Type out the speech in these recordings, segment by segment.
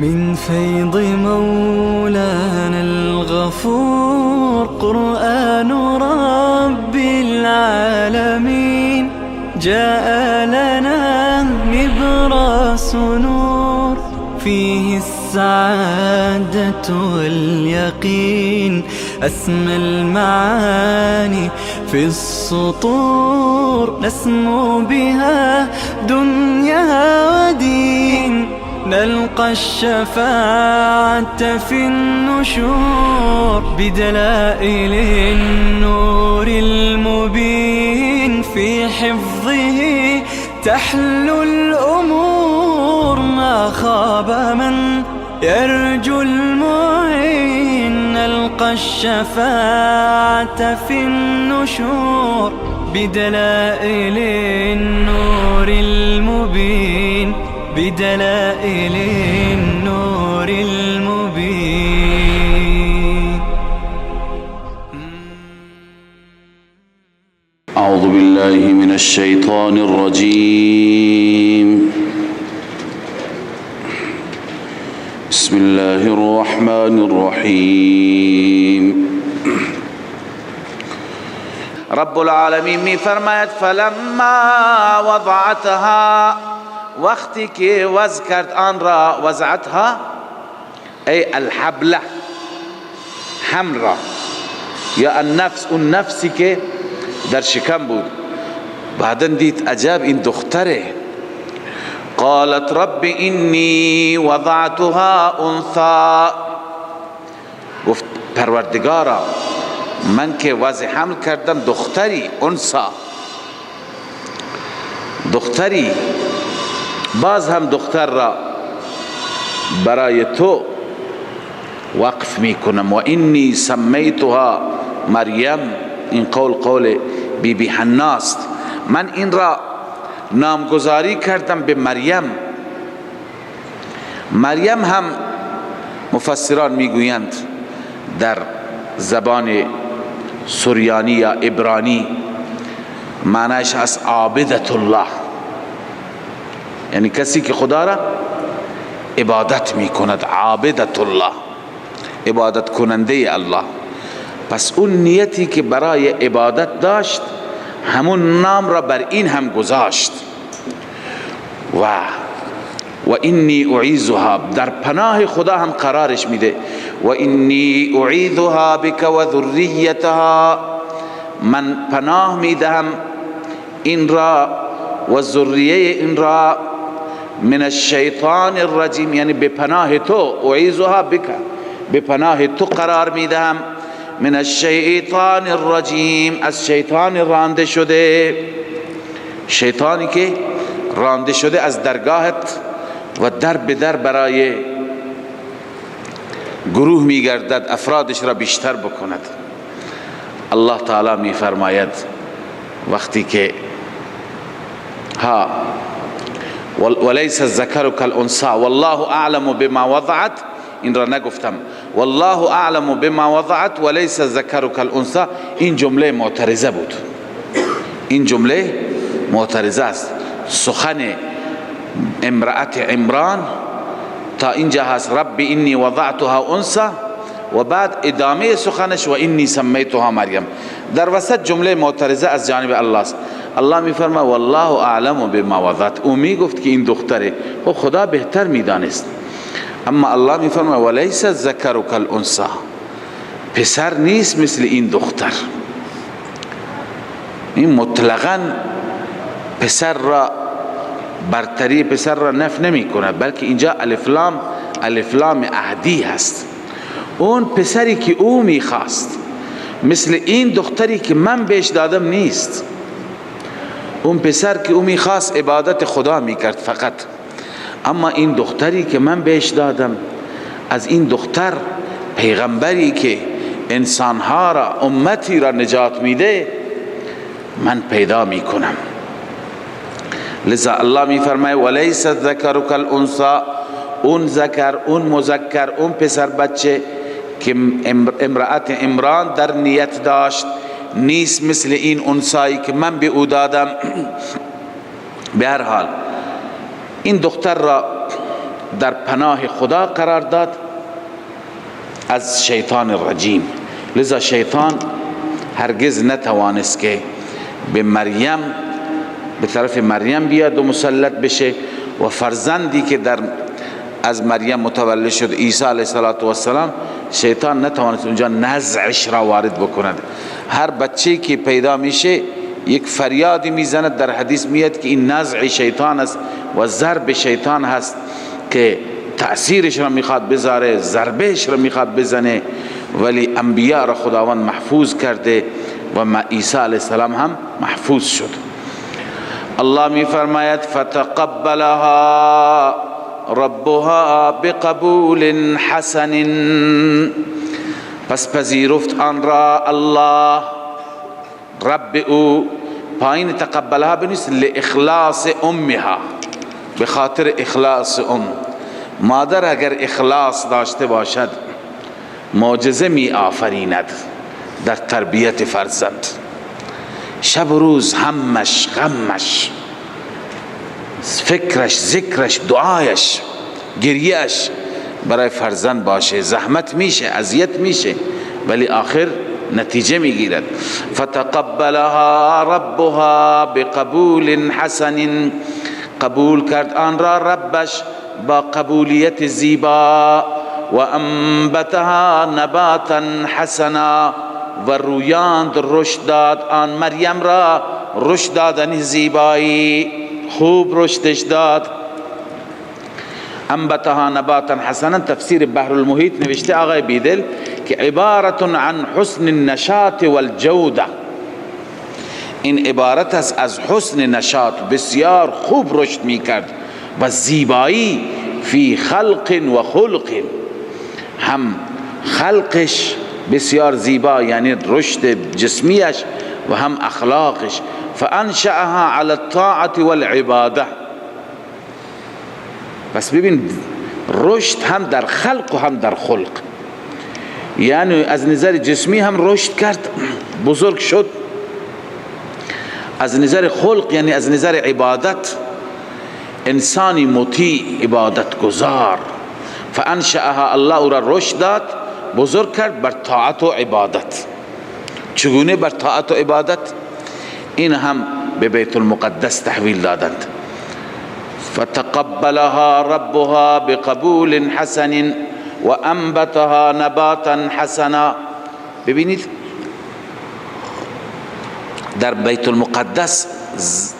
من فيض مولانا الغفور. قرآن رب العالمين جاء لنا نبراس نور، فيه السعادة واليقين، أسمى المعاني في السطور، نسمو بها دنيا ودين، نلقى الشفاعة في النشور، بدلائل النور المبين، في حفظه تحلو الأمور، ما خاب من يرجو المعين، نلقى الشفاعة في النشور، بدلائل النور المبين، بدلائل النور المبين. أعوذ بالله من الشيطان الرجيم. بسم الله الرحمن الرحیم. رب العالمین می فرماید فلما وضعتها، وقتی که وضع کرد آن را، وضعتها ای الحبله، حمل را، یا النفس، اون نفسی که در شکم بود. بعدا دید عجب این دختره. قالت رب انی وضعتها انثی، گفت پروردگارا من که وضع حمل کردم دختری، انثی دختری، باز هم دختر را برای تو وقف میکنم. و انی سمیتها مریم، این قول قول بی بی حناست، من این را نامگذاری کردم به مریم. مریم هم مفسران میگویند در زبان سریانی یا عبرانی معنیش از عابدت الله، یعنی کسی که خدا را عبادت میکند، عابدت الله، عبادت کننده الله. پس اون نیتی که برای عبادت داشت همون نام را بر این هم گذاشت. و انی اعیذها، در پناه خدا هم قرارش میده. و انی اعیذها بک و ذریتها، من پناه میدهم این را و ذریه این را، من الشیطان الرجیم، یعنی به پناه تو، اعیذها بک، به پناه تو قرار میدهم، من الشیطان الرجیم، از شیطان رانده شده، شیطانی که رانده شده از درگاهت و در به در برای گروه میگردد، افرادش را بیشتر بکند. الله تعالی میفرماید وقتی که ها ولیس الذکر کالانثی والله اعلم بما وضعت، این را نگفتم، والله اعلم بما وضعت ولیس الذکر کالانثی، این جمله معترضه بود، این جمله معترضه است. سخن امرأت عمران تا اینجا هست، رب انی وضعتها انثی، و بعد ادامه سخنش و انی سمیتها مریم. در وسط جمله معترضه از جانب الله است. الله میفرما والله اعلم بما وضعت، او میگفت که این دختره، خب خدا بهتر میدانست، اما الله میفرما ولیس الذکر کالانثی، پسر نیست مثل این دختر. این مطلقاً پسر را، برتری پسر را نف نمی کند، بلکه اینجا الف لام، الف لام عهدی هست. اون پسری که او میخواست مثل این دختری که من بهش دادم نیست. اون پسر که او میخواست عبادت خدا میکرد فقط، اما این دختری که من بهش دادم، از این دختر پیغمبری که انسانها را، امتی را نجات میده، من پیدا میکنم. لذا الله میفرماید ولیس الذکر کالانثی، اون ذکر، اون مذکر، اون پسر بچه که امرأت عمران در نیت داشت نیست مثل این انثایی که من به او دادم. به هر حال این دختر را در پناه خدا قرار داد از شیطان رجیم. لذا شیطان هرگز نتوانست که به مریم، به طرف مریم بیاد و مسلط بشه و فرزندی که در از مریم متولد شد، عیسی علیه السلام، شیطان نتوانست اونجا نزعش را وارد بکند. هر بچه که پیدا میشه یک فریادی میزند، در حدیث میاد که این نزع شیطان است و ضرب شیطان هست که تأثیرش را میخواد بذاره، ضربهش را میخواد بزنه، ولی انبیاء را خداوند محفوظ کرده و عیسی علیه السلام هم محفوظ شد. الله میفرماید فتقبلها ربها بقبول حسن، پس پذیرفت آن را الله رب او. پایین تقبلها بنویس لاخلاص امها، به خاطر اخلاص ام. مادر اگر اخلاص داشته باشد معجزه می آفریند در تربیت فرزند. شب و روز همش غمش، فکرش، ذکرش، دعایش، گریهش برای فرزند باشه، زحمت میشه، اذیت میشه، ولی آخر نتیجه میگیرد. فتقبلها ربها بقبول حسن، قبول کرد آن را ربش با قبولیت زیبا. و انبتها نباتا حسنا، و رویاند، رشد داد آن مریم را، رشد دادن زیبایی، خوب رشدش داد. انبتها نباتا حسنا، تفسیر بحر المحیط نوشته آقای بیدل که عبارت عن حسن النشاط والجوده، این عبارت است از حسن نشاط، بسیار خوب رشد میکرد و زیبایی، فی خلق و خلق، هم خلقش بسیار زیبا یعنی رشد جسمیش و هم اخلاقش. فانشأها علی الطاعة والعباده، بس ببین رشد هم در خلق و هم در خلق، یعنی از نظر جسمی هم رشد کرد، بزرگ شد، از نظر خلق یعنی از نظر عبادت، انسانی مطیع، عبادت گزار. فانشأها، الله او را رشد داد، بزرگ کرد بر طاعت و عبادت. چگونه بر طاعت و عبادت؟ این هم به بیت المقدس تحویل دادند. فتقبلها ربها بقبول حسن و انبتها نباتا حسنا. ببینید در بیت المقدس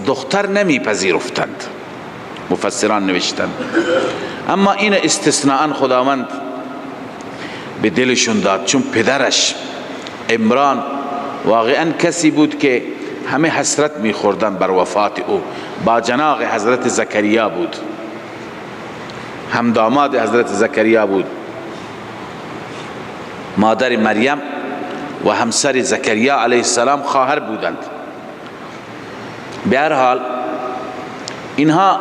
دختر نمیپذیرفتند، مفسران نوشتند، اما این استثناء خداوند به دلشون داد، چون پدرش عمران واقعا کسی بود که همه حسرت میخوردن بر وفات او، با جناغ حضرت زکریا بود، هم داماد حضرت زکریا بود، مادر مریم و همسر زکریا علیه السلام خواهر بودند. به هر حال اینها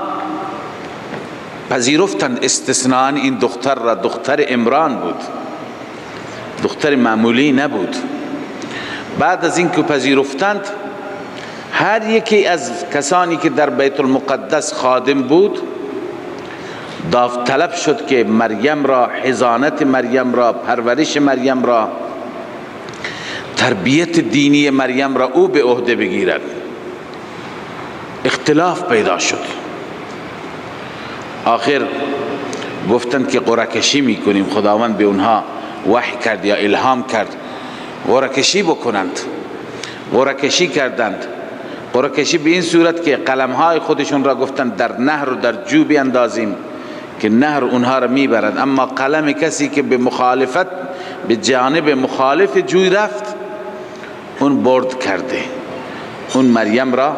پذیرفتند استثناء این دختر را، دختر عمران بود، دختر معمولی نبود. بعد از اینکه پذیرفتند، هر یکی از کسانی که در بیت المقدس خادم بود داوطلب شد که مریم را، حضانت مریم را، پرورش مریم را، تربیت دینی مریم را او به عهده بگیرد. اختلاف پیدا شد. آخر گفتند که قرعه کشی میکنیم، خداوند به اونها وحی کرد یا الهام کرد قرعه کشی بکنند. قرعه کشی کردند. قرعه کشی به این صورت که قلمهای خودشون را گفتند در نهر و در جو بیندازیم که نهر اونها را میبرد، اما قلم کسی که به مخالفت، به جانب مخالف جوی رفت، اون برد کرده، اون مریم را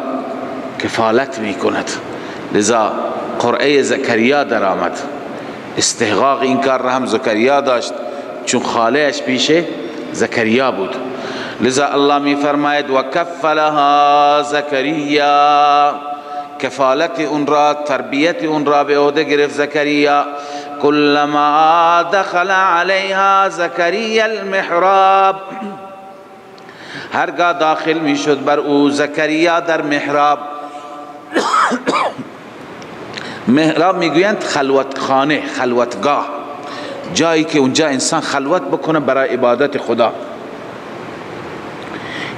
کفالت میکند. لذا قرعه زکریا در آمد. استحقاق این کار را هم زکریا داشت، چون خالهش پیش زکریا بود. لذا الله می فرماید و کفلها زکریا، کفالت اون را، تربیت اون را به عهده گرفت زکریا. کلما دخل علیها زکریا المحراب، هرگاه داخل می شد بر او زکریا در محراب، محراب میگویند خلوتخانه، خلوتگاه، جایی که اونجا انسان خلوت بکنه برای عبادت خدا.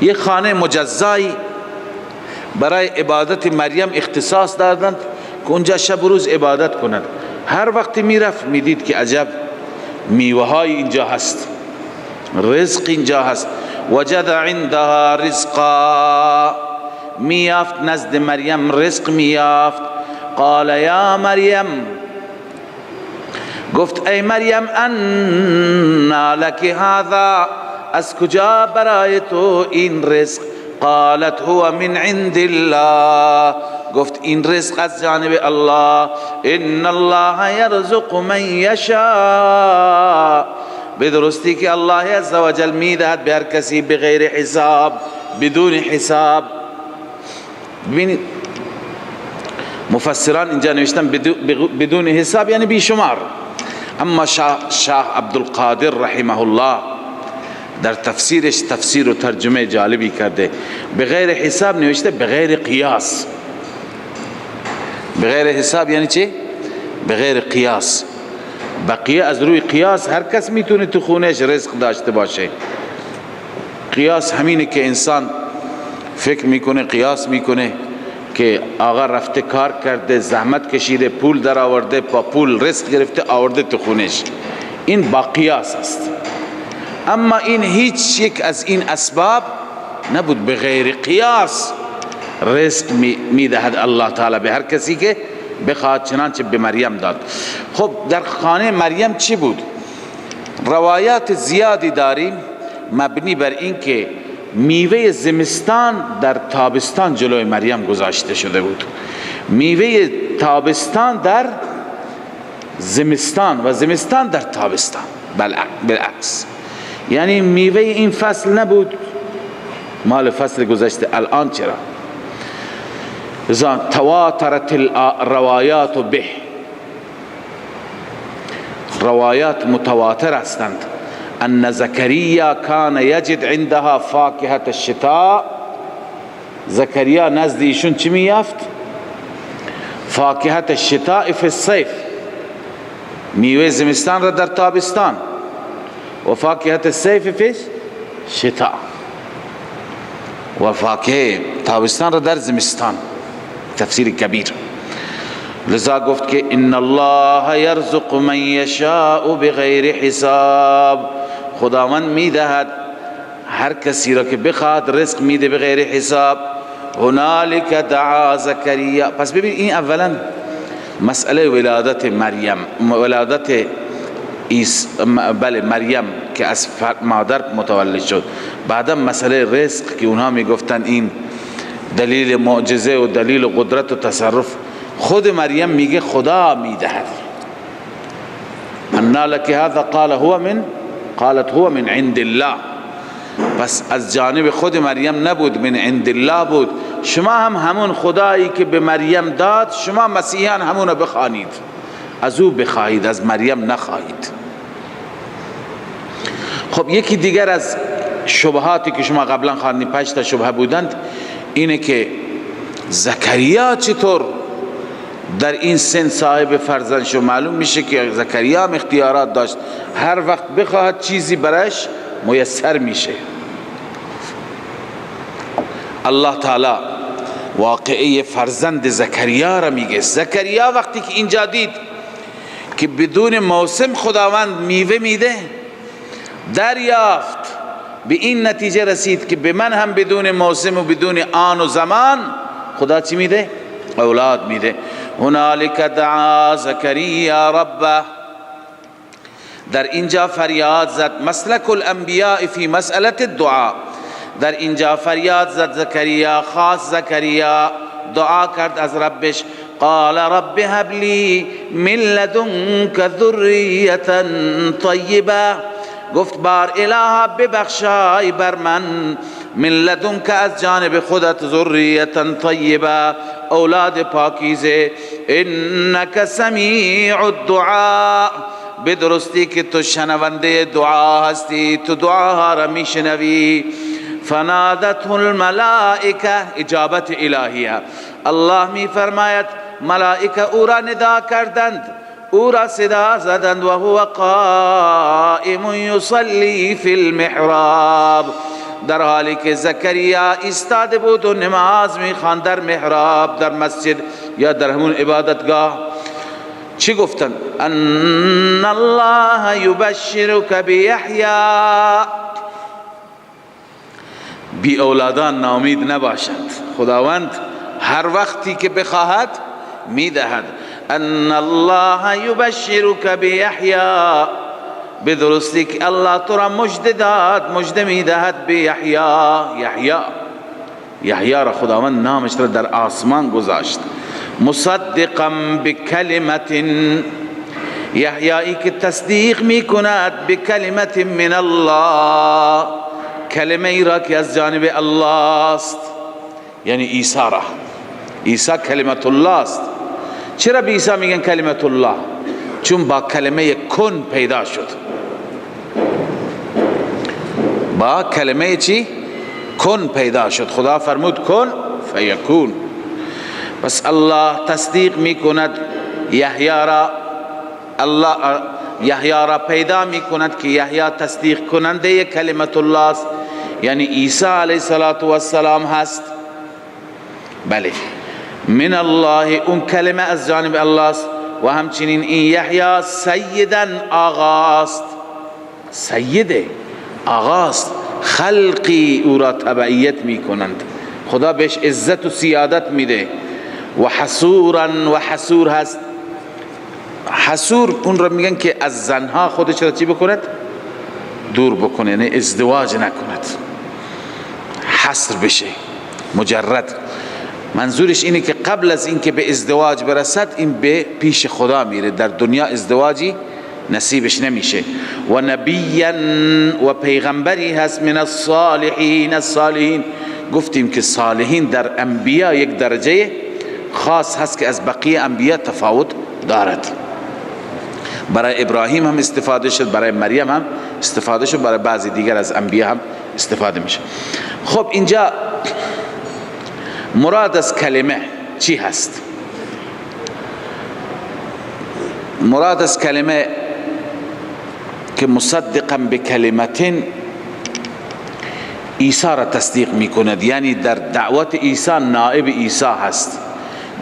یک خانه مجزایی برای عبادت مریم اختصاص دادند که اونجا شب و روز عبادت کند. هر وقت میرفت میدید که عجب میوه های اینجا هست، رزق اینجا هست. وجد عندها رزقا، میافت نزد مریم رزق میافت. قال یا مریم، گفت ای مریم، انا لك هذا، از کجا برای تو این رزق؟ قالت هو من عند الله، گفت این رزق از جانب الله. ان الله یرزق من یشاء، به درستی که الله عزوجل میدهد به هر کسی بغیر حساب، بدون حساب. ببینید مفسران اینجا نوشتن بدون حساب یعنی بیشمار، اما شاه عبدالقادر رحمه الله در تفسیرش تفسیر و ترجمه جالبی کرده. بغیر حساب نوشته بغیر قیاس. بغیر حساب یعنی چی؟ بغیر قیاس. بقیه از روی قیاس هر کس میتونه تو خونهش رزق داشته باشه. قیاس همینه که انسان فکر میکنه، قیاس میکنه که آقا رفته کار کرده، زحمت کشیده، پول در آورده، با پول رزق گرفته آورده تو خونش، این با قیاس است. اما این هیچ یک از این اسباب نبود، بغیر قیاس رزق میدهد الله تعالی به هر کسی که بخواد، چنانچه به مریم داد. خب در خانه مریم چی بود؟ روایات زیادی داریم مبنی بر این که میوه زمستان در تابستان جلوی مریم گذاشته شده بود. میوه تابستان در زمستان و زمستان در تابستان، بالعکس، یعنی میوه این فصل نبود، مال فصل گذشته. الان چرا؟ لذا تواترت الروایات به، روایات متواتر هستند. ان زکریا کان یجد عندها فاکهة الشتاء، زکریا نزد ایشون چی میافت؟ فاکهة الشتاء فی الصیف، میوه زمستان را در تابستان، و فاکهة الصیف فی الشتاء، و فاکهه تابستان را در زمستان. تفسیر کبیر. لذا گفت که ان الله یرزق من یشاء بغیر حساب، خداوند میدهد هر کسی را که بخواد رزق میده بغیر حساب. هنالک دعا زکریا. پس ببین این اولا مسئله ولادت مریم، ولادت بله مریم که از مادر متولد شد، بعدا مسئله رزق که اونها میگفتن این دلیل معجزه و دلیل قدرت و تصرف، خود مریم میگه خدا میدهد. انا لك هذا قال هو من، قالت هو من عند الله. پس از جانب خود مریم نبود، من عند الله بود. شما هم همون خدایی که به مریم داد، شما مسیحیان همونو بخوانید، از او بخواهید، از مریم نخواهید. خب یکی دیگر از شبهاتی که شما قبلا خواندید، 5 تا شبهه بودند، اینه که زکریا چطور در این سن صاحب فرزند شد؟ معلوم میشه که زکریا هم اختیارات داشت، هر وقت بخواهد چیزی برایش میسر میشه. الله تعالی واقعه فرزند زکریا را میگه. زکریا وقتی که اینجا دید که بدون موسم خداوند میوه میده، دریافت، به این نتیجه رسید که به من هم بدون موسم و بدون آن و زمان خدا چی میده؟ اولاد میده. هنالک دعا زکریا ربه، در اینجا فریاد زد. مسلک الانبیاء فی مسئله الدعاء، در اینجا فریاد زد زکریا، خاص زکریا دعا کرد از ربش. قال رب هب لی من لدنک ذریة طیبه، گفت بار اله ببخشای بر من، من لدنک از جانب خودت، ذریة طیبه، اولاد پاکیزه، انک سمیع الدعاء، به درستی که تو شنونده دعا هستی، تو دعاها را میشنوی. فنادته الملائکه، اجابت الهیه. الله می فرماید ملائکه او را ندا کردند، او را صدا زدند، و هو قائم یصلی فی المحراب، در حالی که زکریا ایستاده بود و نماز میخواند در محراب، در مسجد یا در همون عبادتگاه. چی گفتن؟ ان الله یبشرک بیحیی. بی اولادان ناامید نباشند، خداوند هر وقتی که بخواهد میدهد. ان الله یبشرک بیحیی، بدرستی که الله تو را مژده داد، مژده میدهد به یحیی. یحیی را خداوند نامش را در آسمان گذاشت. مصدقا بکلمت، یحیی که تصدیق میکند بکلمت من الله، کلمه ای را که از جانب الله است، یعنی عیسی را. عیسی کلمت الله است. چرا به عیسی میگن کلمت الله؟ چون با کلمه کن پیدا شد. با کلمه چی؟ کن پیدا شد. خدا فرمود کن فیکون. پس الله تصدیق میکند یحیی را، الله یحیی را پیدا میکند که یحیی تصدیق کننده کلمت الله است، یعنی عیسی علیه السلام هست. بله، من الله، اون کلمه از جانب الله است. و همچنین این یحیی سیدا آغاست، سید آغاست، خلقی او را تبعیت میکنند، خدا بهش عزت و سیادت میده. و حصورا، و حصور هست. حصور اون را میگن که از زنها خودش را چی بکند؟ دور بکنه، یعنی ازدواج نکند، حصر بشه، مجرد. منظورش اینه که قبل از اینکه به ازدواج برسد این به پیش خدا میره، در دنیا ازدواجی نصیبش نمیشه. و نبیا، و پیغمبری هست، من الصالحین. الصالحین گفتیم که صالحین در انبیا یک درجه خاص هست که از بقیه انبیا تفاوت دارد. برای ابراهیم هم استفاده شد، برای مریم هم استفاده شد، برای بعضی دیگر از انبیا هم استفاده میشه. خب اینجا مراد از کلمه چی هست؟ مراد از کلمه که مصدقا بکلمتین، عیسی را تصدیق میکند، یعنی در دعوت عیسی نائب عیسی هست.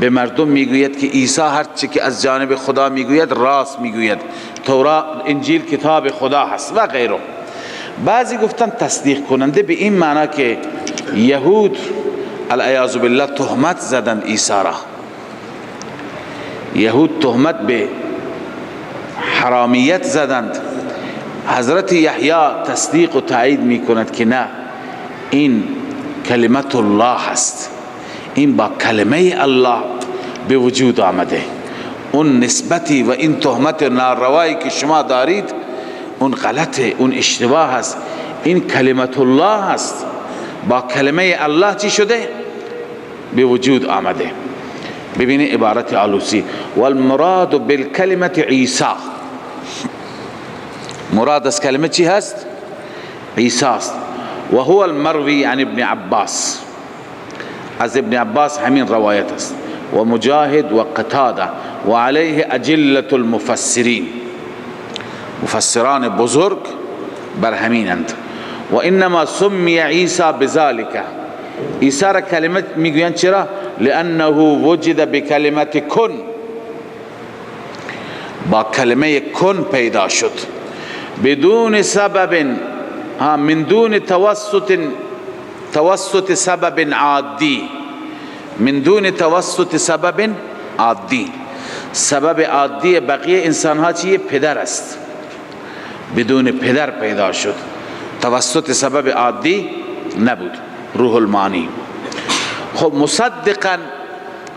به مردم میگوید که عیسی هر چی که از جانب خدا میگوید راست میگوید، تورات، انجیل کتاب خدا هست و غیره. بعضی گفتن تصدیق کننده به این معنا که یهود العیاذ بالله تهمت زدند عیسی را، یهود تهمت به حرامیت زدند. حضرت یحیی تصدیق و تایید میکند که نه، این کلمت الله هست، این با کلمه الله به وجود آمده. اون نسبتی و این تهمت ناروایی که شما دارید اون غلطه، اون اشتباه هست. این کلمت الله هست، با کلمه الله چی شده؟ به وجود آمده. ببینید عبارت آلوسی، والمراد بالکلمة عیسی. مراد از کلمه چی هست؟ عیسی است. و هو المروی عن ابن عباس، از ابن عباس همین روایت است، و مجاهد و قتاده و علیه اجلة المفسرین، مفسران بزرگ بر همینند. و انما سمی عیسی بذلك، عیسی را کلمه میگویند چرا؟ لانه وجد بکلمة کن، با کلمه کن پیدا شد، بدون سبب، من دون توسط سبب عادی، من دون توسط سبب عادی. سبب عادی بقیه انسان ها چیه؟ پدر است. بدون پدر پیدا شد، توسط سبب عادی نبود. روح المعانی. خب مصدقا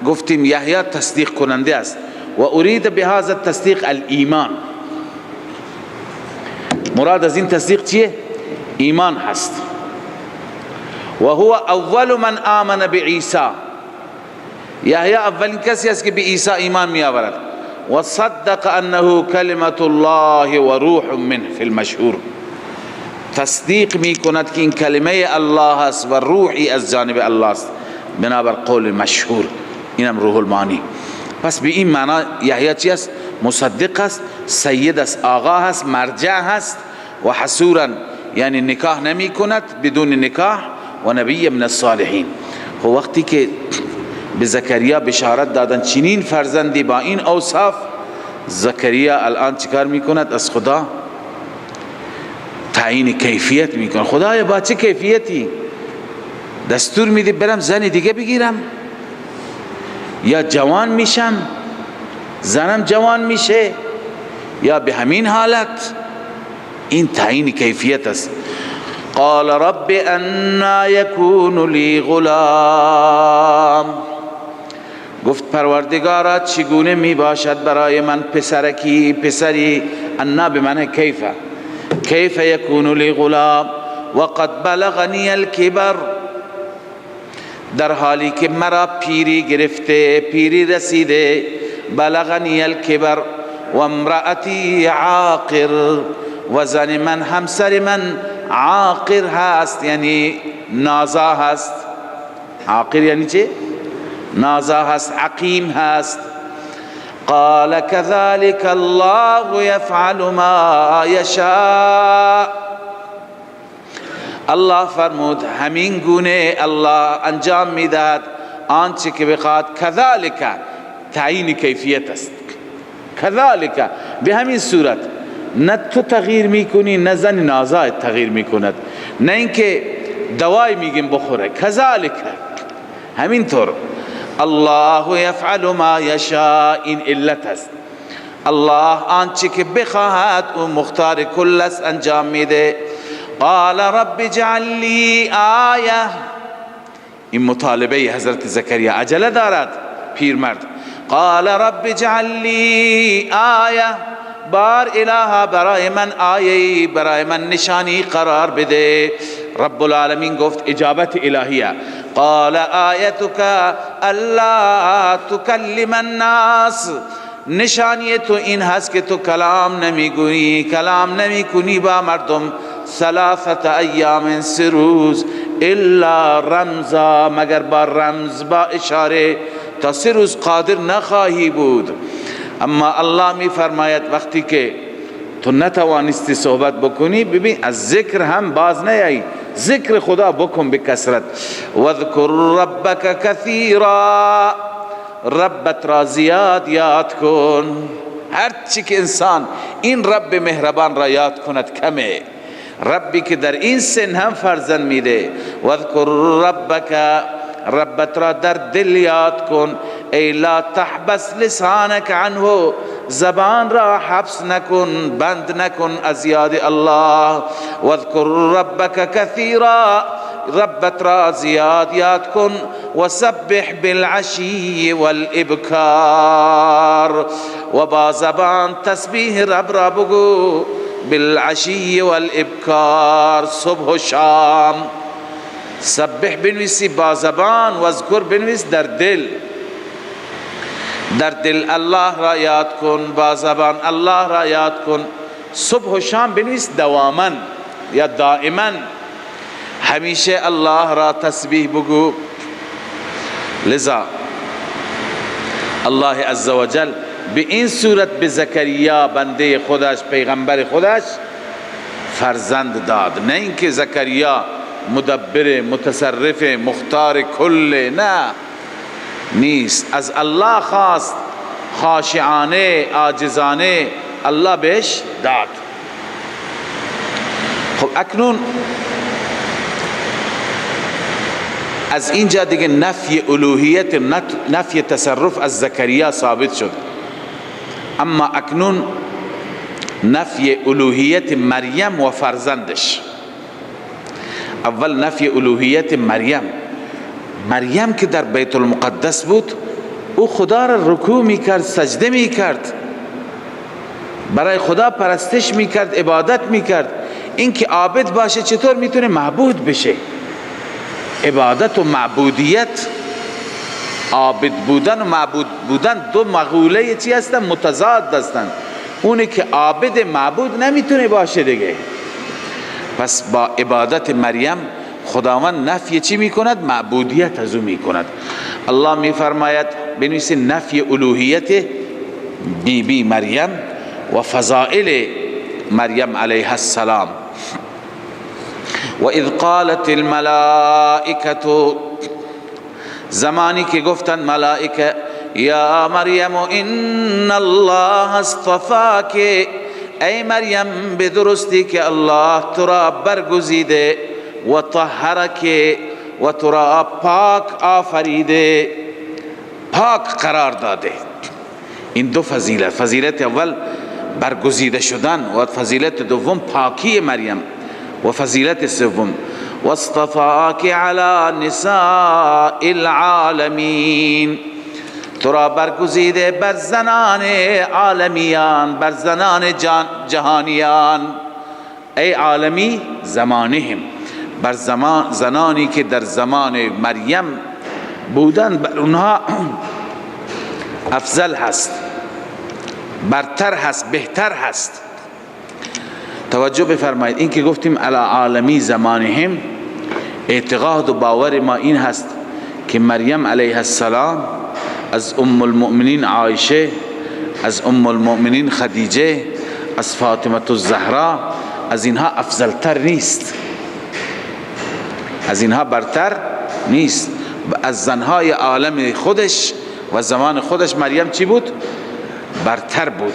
گفتیم یحیی تصدیق کننده است. و ارید بهذا التصدیق الایمان، مراد از این تصدیق چیه؟ ایمان هست. و هو اول من آمن بعیسی، یحیی اولین کسی است که به عیسی ایمان می آورد. و صدق انه کلمت الله و روح منه فی المشهور، تصدیق می کند که این کلمه الله است و روحی از جانب الله است، بنابر قول مشهور. اینم روح المعانی. پس به این معنا یحیی چی است؟ مصدق است، سید است، آقا هست، مرجع هست. و حصورا یعنی نکاح نمی کند، بدون نکاح، و نبی من الصالحین. خب وقتی که به زکریا بشارت دادن چنین فرزندی با این اوصاف، زکریا الان چیکار میکند؟ از خدا تعیین کیفیت میکند. خدایا با چه کیفیتی دستور میدی برم زن دیگه بگیرم؟ یا جوان میشم زنم جوان میشه، یا به همین حالت؟ این تعیین کیفیت است. قال رب انا یکون لی غلام، گفت پروردگارا چگونه می باشد برای من پسرکی، پسری. انا به معنی کیفه، کیف یکون لی غلام وقد بلغنی الکبر، در حالی که مرا پیری گرفته، پیری رسیده. بلغنی الکبر و امرأتی عاقر، و زن من، همسر من عاقر هست، یعنی نازا هست. عاقر یعنی چه؟ نازا هست، عقیم هست. قال كذلك الله يفعل ما يشاء، الله فرمود همین گونه الله انجام میدهد آنچه که بخواد. كذلك تعیین کیفیت است. كذلك به همین صورت، نه تو تغییر میکنی، نه زن نازا تغییر میکند، نه اینکه دوای میگیم بخوره. كذلك همینطور الله یفعل ما یشاء، این علت است. الله آنچه که بخواهد او مختار کل است، انجام میده. قال رب اجعل لی آیه، این مطالبه حضرت زکریا عجله دارد پیرمرد. قال رب اجعل لی آیه، بار الها برای من آیه، برای من نشانی قرار بده. رب العالمین گفت اجابت الهیه. قال آیتک الا تکلم الناس، نشانی تو این هست که تو کلام نمیگویی، کلام نمیکنی با مردم. ثلاثة ایام، سه روز، الا رمزا، مگر با رمز، با اشاره، تا سه روز قادر نخواهی بود. اما الله می فرماید وقتی که تو نتوانستی صحبت بکنی، ببین از ذکر هم باز نیایی، ذکر خدا بکن بکثرت. واذکر ربک کثیرا، ربت را زیاد یاد کن. هر چی که انسان این رب مهربان را یاد کند کمه. ربی که در این سن هم فرزند میده. واذکر ربک، ربت را در دل یاد کن. ای لا تحبس لسانک عنه، زبان را حبس نکن، بند نکن از یاد الله. واذکر ربک کثیرا، ربت را زیاد یاد کن. وسبح بالعشی والابکار، و با زبان تسبیح رب را بگو. بالعشی والابکار، صبح و شام. سبح بنویسی با زبان، واذکر بنویس در دل. در دل الله را یاد کن، با زبان الله را یاد کن. صبح و شام بنویس دواما یا دائما، همیشه الله را تسبیح بگو. لذا الله عزوجل به این صورت به زکریا بنده خودش، پیغمبر خودش فرزند داد. نه اینکه زکریا مدبر، متصرف، مختار کل، نه، نیست. از الله خواست، خاشعانه، عاجزانه، الله بهش داد. خب اکنون از اینجا دیگه نفی الوهیت، نفی تصرف از زکریا ثابت شد. اما اکنون نفی الوهیت مریم و فرزندش. اول نفی الوهیت مریم. مریم که در بیت المقدس بود، او خدا را رکوع میکرد، سجده میکرد، برای خدا پرستش میکرد، عبادت میکرد. این که عابد باشه چطور میتونه معبود بشه؟ عبادت و معبودیت، عابد بودن و معبود بودن دو مقوله چی هستن؟ متضاد هستن. اونه که عابد معبود نمیتونه باشه دیگه. پس با عبادت مریم خداوند نفی چی میکند؟ معبودیت از او میکند. الله میفرماید بنویسید نفی الوهیت بی بی مریم و فضائل مریم علیها السلام. و اذ قالت الملائکه، زمانی که گفتند ملائکه یا مریم ان الله اصطفاک، ای مریم به درستی که الله تو را برگزیده و طهرک و تو را پاک آفریده، پاک قرار داده. این دو فضیلت، فضیلت اول برگزیده شدن و فضیلت دوم پاکی مریم و فضیلت سوم واصطفاک علی نساء العالمین، تو را برگزیده بر زنان عالمیان، بر زنان جهانیان. ای عالمی زمانهم، بر زنانی که در زمان مریم بودن بر اونها افضل هست، برتر هست، بهتر هست. توجه بفرمایید، این که گفتیم علی عالمی زمانهم، اعتقاد و باور ما این هست که مریم علیه السلام از ام المؤمنین عایشه، از ام المؤمنین خدیجه، از فاطمه الزهرا، از اینها افضلتر نیست، از اینها برتر نیست. از زنهای عالم خودش و زمان خودش مریم چی بود؟ برتر بود.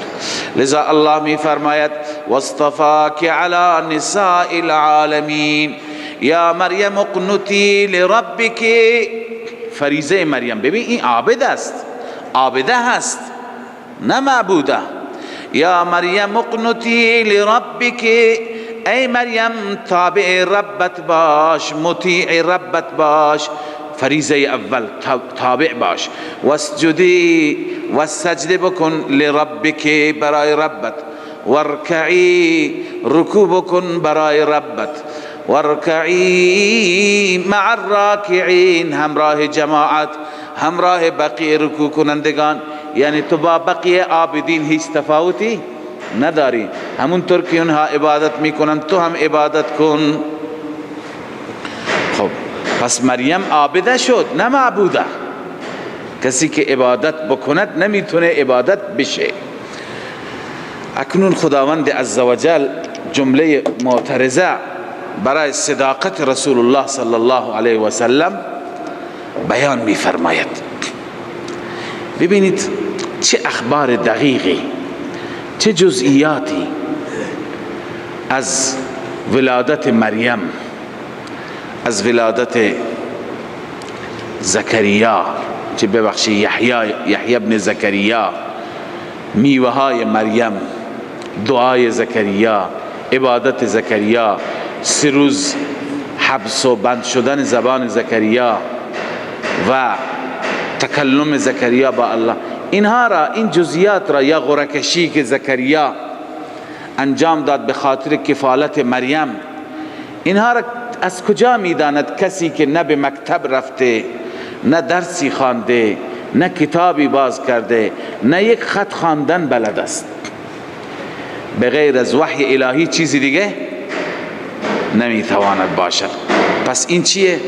لذا الله می فرماید واصطفاک علی نساء العالمین یا مریم اقنتی لربک. فریضه مریم، ببین این عابد است، عابده هست، نه معبوده. یا مریم اقنتی لربک، ای مریم تابع ربت باش، مطیع ربت باش. فریضه اول تابع باش. واسجدی و سجده بکن لربک، برای ربت. وارکعی، رکوع بکن برای ربت. وارکعی مع الراکعین، همراه جماعت، همراه بقیه رکوع کنندگان. یعنی تو با بقیه عابدین هیچ تفاوتی نداری، همونطور که اونها عبادت میکنن تو هم عبادت کن. خب پس مریم عابده شد، نه معبوده. کسی که عبادت بکند نمیتونه عبادت بشه. اکنون خداوند عزوجل جمله معترضه برای صداقت رسول الله صلی الله علیه و سلم بیان میفرماید. ببینید چه اخبار دقیقی، چه جزئیاتی از ولادت مریم، از ولادت زکریا، چه ببخشی یحیی ابن زکریا، میوه های مریم، دعای زکریا، عبادت زکریا، 3 روز حبس و بند شدن زبان زکریا و تکلم زکریا با الله، اینها را، این جزئیات را، یا غرکشی که زکریا انجام داد به خاطر کفالت مریم، اینها را از کجا میداند کسی که نه به مکتب رفته، نه درسی خوانده، نه کتابی باز کرده، نه یک خط خواندن بلد است؟ به غیر از وحی الهی چیزی دیگه نمیتواند باشد. پس این چیه؟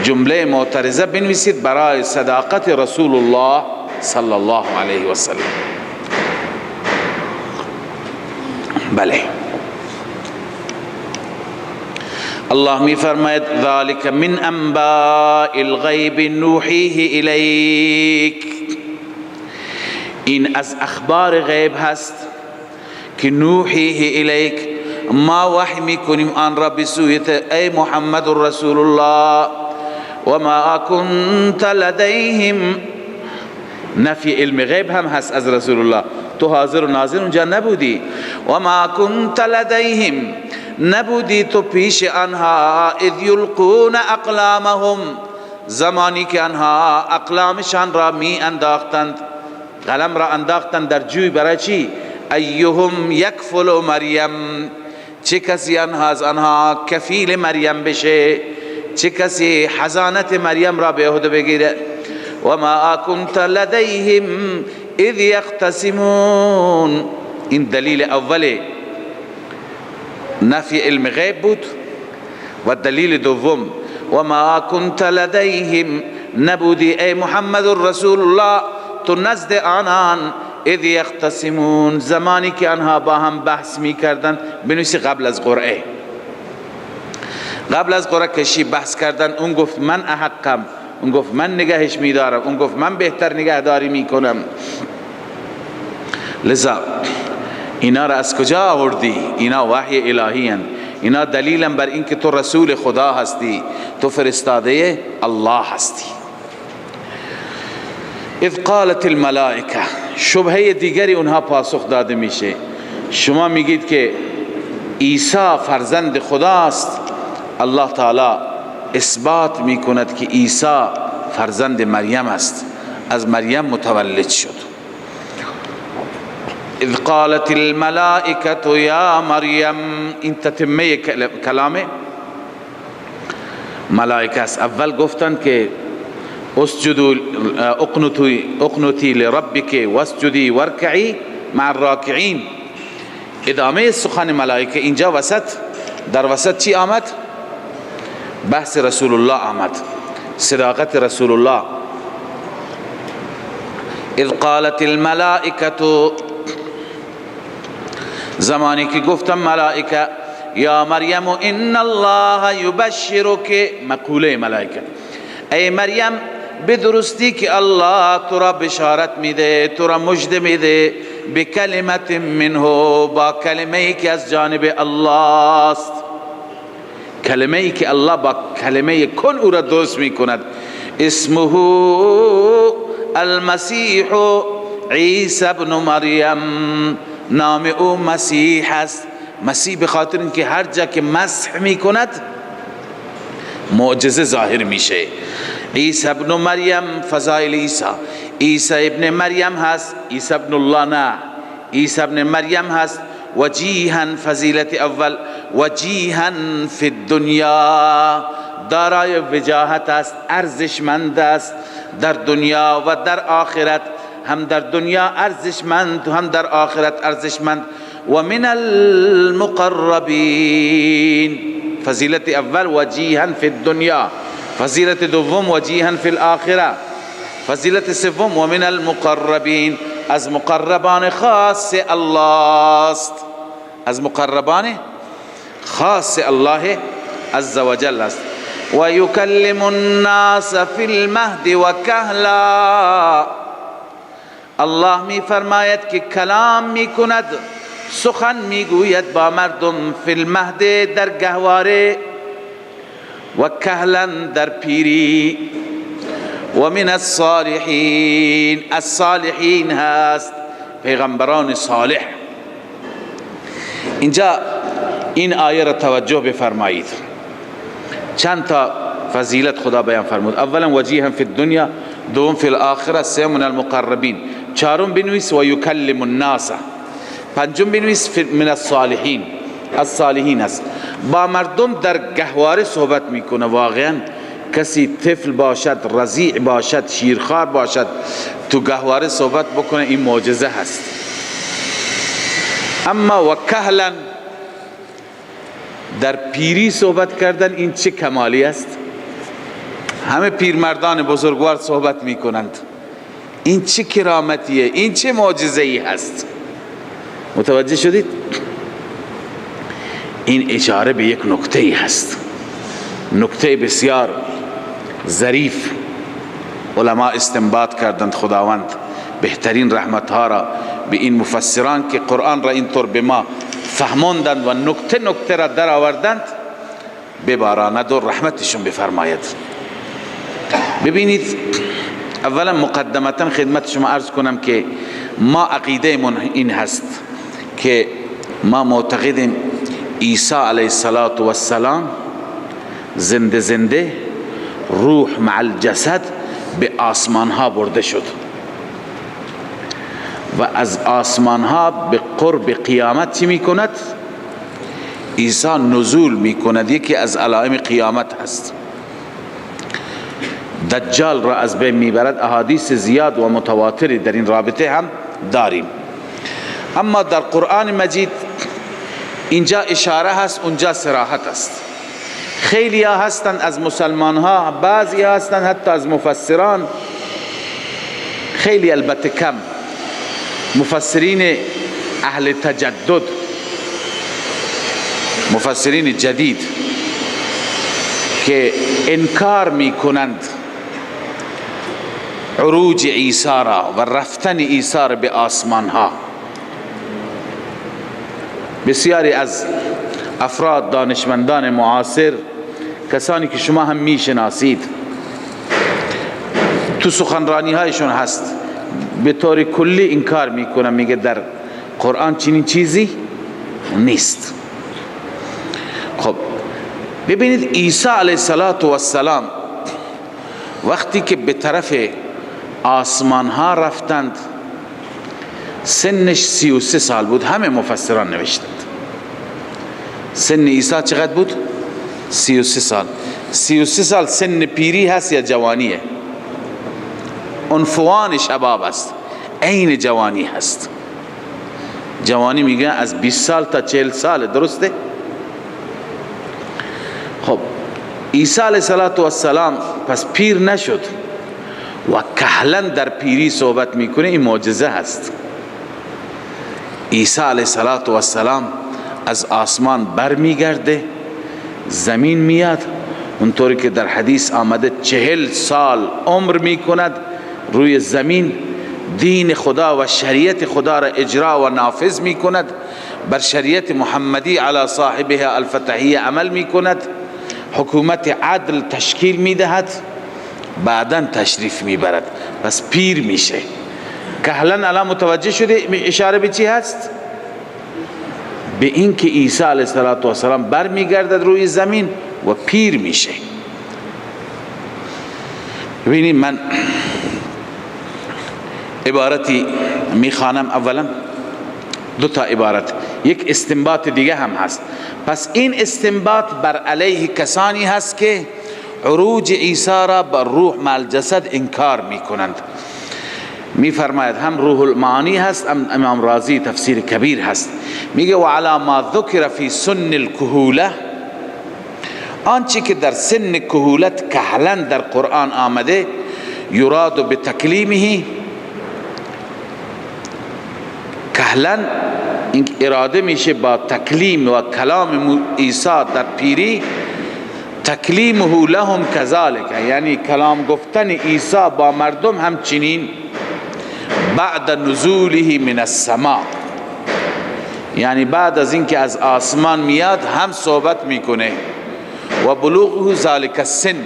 جمله معترضه بنویسید برای صداقت رسول الله صلی الله علیه و سلم. بله، الله می فرماید ذالک من انباء الغیب نوحیه الیک، این از اخبار غیب هست که نوحیه الیک، ما وحی میکنیم آن را به سوی ای محمد رسول الله. و ما کنت لدیهم، نفی علم غیب هم هست از رسول الله، تو حاضر و ناظر اونجا نبودی. و ما کنت لدیهم، نبودی تو پیش آنها، اذ یلقون اقلامهم، زمانی که آنها اقلامشان را می انداختند، قلم را انداختند در جوی، برای چی؟ ایهم یکفل مریم، چه کسی آنها از آنها کفیل مریم بشه، چه کسی حضانت مریم را به عهده بگیره. و ما کنت لدیهم اذ یختصمون، این دلیل اول نفی علم غیب بود. و دلیل دوم و ما کنت لدیهم، نبودی ای محمد رسول الله تو نزد آنان، اذ یختصمون، زمانی که آنها با هم بحث می کردن. بنویسی قبل از قرعه، قبل از قرعه کشی بحث کردن. اون گفت من احقم، اون گفت من نگهش میدارم، اون گفت من بهتر نگهداری میکنم. لذا اینا را از کجا آوردی؟ اینا وحی الهی هن، اینا دلیلا بر اینکه تو رسول خدا هستی، تو فرستاده الله هستی. اذ قالت الملائکه، شبهه دیگری اونها پاسخ داده میشه. شما میگید که عیسی فرزند خداست، الله تعالی اثبات میکند که عیسی فرزند مریم است، از مریم متولد شد. اذ قالت الملائکه یا مریم، این تتمه کلام ملائکه است. اول گفتند که اسجدوا اقنطی لربک واسجدی وارکعی مع الراکعین. ادامه سخن ملائکه اینجا وسط، در وسط چی آمد؟ بحث رسول الله آمد، صداقت رسول الله. اذ قالت الملائکه، زمانی که گفتم ملائکه یا مریم ان الله یبشرک، مقوله ملائکه، ای مریم به درستی که الله تو را بشارت میده، تو را مژده میده، بکلمت منه، با کلمه ای که از جانب الله است، کلمه ای که الله با کلمه کن او را درست میکند. اسمه المسیح عیسی ابن مریم، نام او مسیح است. مسیح به خاطر اینکه هر جا که مسح میکند معجزه ظاهر میشه. عیسی ابن مریم، فضائل عیسی، عیسی ابن مریم هست، عیسی ابن الله نه، عیسی ابن مریم هست. وجیها، فضیلت اول، وجیها فی الدنیا، دارای وجاهت است، ارزشمند است در دنیا و در آخرت، هم در دنیا ارزشمند هم در آخرت ارزشمند. و من المقربین، فضیلت اول وجیها فی الدنیا، فضیلت دوم وجیها فی الاخره، فضیلت سوم و من المقربین، از مقربان خاص الله است، از مقربان خاص الله عز وجل است. و یکلم الناس فی المهد و کهلا، الله می فرماید که کلام می کند، سخن می گوید با مردم، فی المهد در گهواره، و کهلا در پیری، و من الصالحین، الصالحین هست، پیغمبران صالح. اینجا این آیه را توجه بفرمایید، چند تا فضیلت خدا بیان فرمود. اولا وجیها فی الدنیا، دوم فی الاخره، سوم من المقربین، چهارم بنویس و یکلم الناس، پنجم بنویس من الصالحین، الصالحین است، با مردم در گهواره صحبت میکنه. واقعا کسی طفل باشد، رضیع باشد، شیرخوار باشد، تو گهواره صحبت بکنه، این معجزه هست. اما و کهلا، در پیری صحبت کردن، این چه کمالی است؟ همه پیرمردان بزرگوار صحبت میکنند، این چه کرامتیه، این چه معجزه ای هست؟ متوجه شدید؟ این اشاره به یک نکته ای هست، نکته بسیار ظریف. علما استنباط کردند، خداوند بهترین رحمت ها را به این مفسران که قرآن را اینطور به ما فهماندند و نکته نکته را در آوردند بباراند و رحمتشون بفرماید. ببینید، اولا مقدمتا خدمت شما عرض کنم که ما عقیده من این هست که ما معتقدیم عیسی علیه السلام زنده زنده روح مع الجسد به آسمان ها برده شد و از آسمان ها به قرب قیامت چی می کند؟ عیسی نزول می کند. یکی از علائم قیامت هست. دجال را از بین میبرد. احادیث زیاد و متواتری در این رابطه هم داریم. اما در قرآن مجید اینجا اشاره هست، اونجا صراحت است. خیلی ها هستند از مسلمان ها، بعضی ها هستند حتی از مفسران، خیلی البته کم، مفسرین اهل تجدد، مفسرین جدید که انکار میکنند عروج عیسی را و رفتن عیسی را به آسمان ها. بسیاری از افراد، دانشمندان معاصر، کسانی که شما هم میشناسید، تو سخنرانی هایشون هست، به طور کلی انکار میکنن، میگه در قرآن چنین چیزی نیست. خب ببینید عیسی علیه السلام وقتی که به طرف آسمان ها رفتند سنش 33 سال بود. همه مفسران نوشتند سن عیسی چقدر بود؟ 33 سال. 33 سال سن پیری هست یا جوانیه؟ عنفوان شباب است، عین جوانی هست. جوانی میگن از 20 سال تا 40 سال، درسته؟ خب عیسی علیه السلام پس پیر نشد و کهلا در پیری صحبت میکنه، این معجزه هست. عیسی علیه السلام از آسمان بر میگرده، زمین میاد، اونطوری که در حدیث آمده 40 سال عمر میکند روی زمین، دین خدا و شریعت خدا را اجرا و نافذ میکند، بر شریعت محمدی علی صاحبها الفتحیه عمل میکند، حکومت عدل تشکیل میدهد، بعدا تشریف میبرد، پس پیر میشه. کهلا الان متوجه شده اشاره به چی هست؟ به این که عیسی علیه السلام بر میگردد روی زمین و پیر میشه. ببینید من عبارتی میخوانم، اولا دو تا عبارت، یک استنباط دیگه هم هست. پس این استنباط بر علیه کسانی هست که عروج عیسی را بر روح مع الجسد انکار میکنند. میفرماید هم روح المعانی هست، هم امام رازی تفسیر کبیر هست، میگه و علی ما ذکر فی سن الکهوله، آنچه که در سن کهولت کهلن در قرآن آمده، یراد بتکلیمه، کهلن این اراده میشه با تکلیم و کلام عیسی در پیری، تکلیمه لهم کذالک، یعنی کلام گفتن عیسی با مردم همچنین بعد نزوله من السماء، یعنی بعد از اینکه از آسمان میاد هم صحبت میکنه، و بلوغه ذلک السن،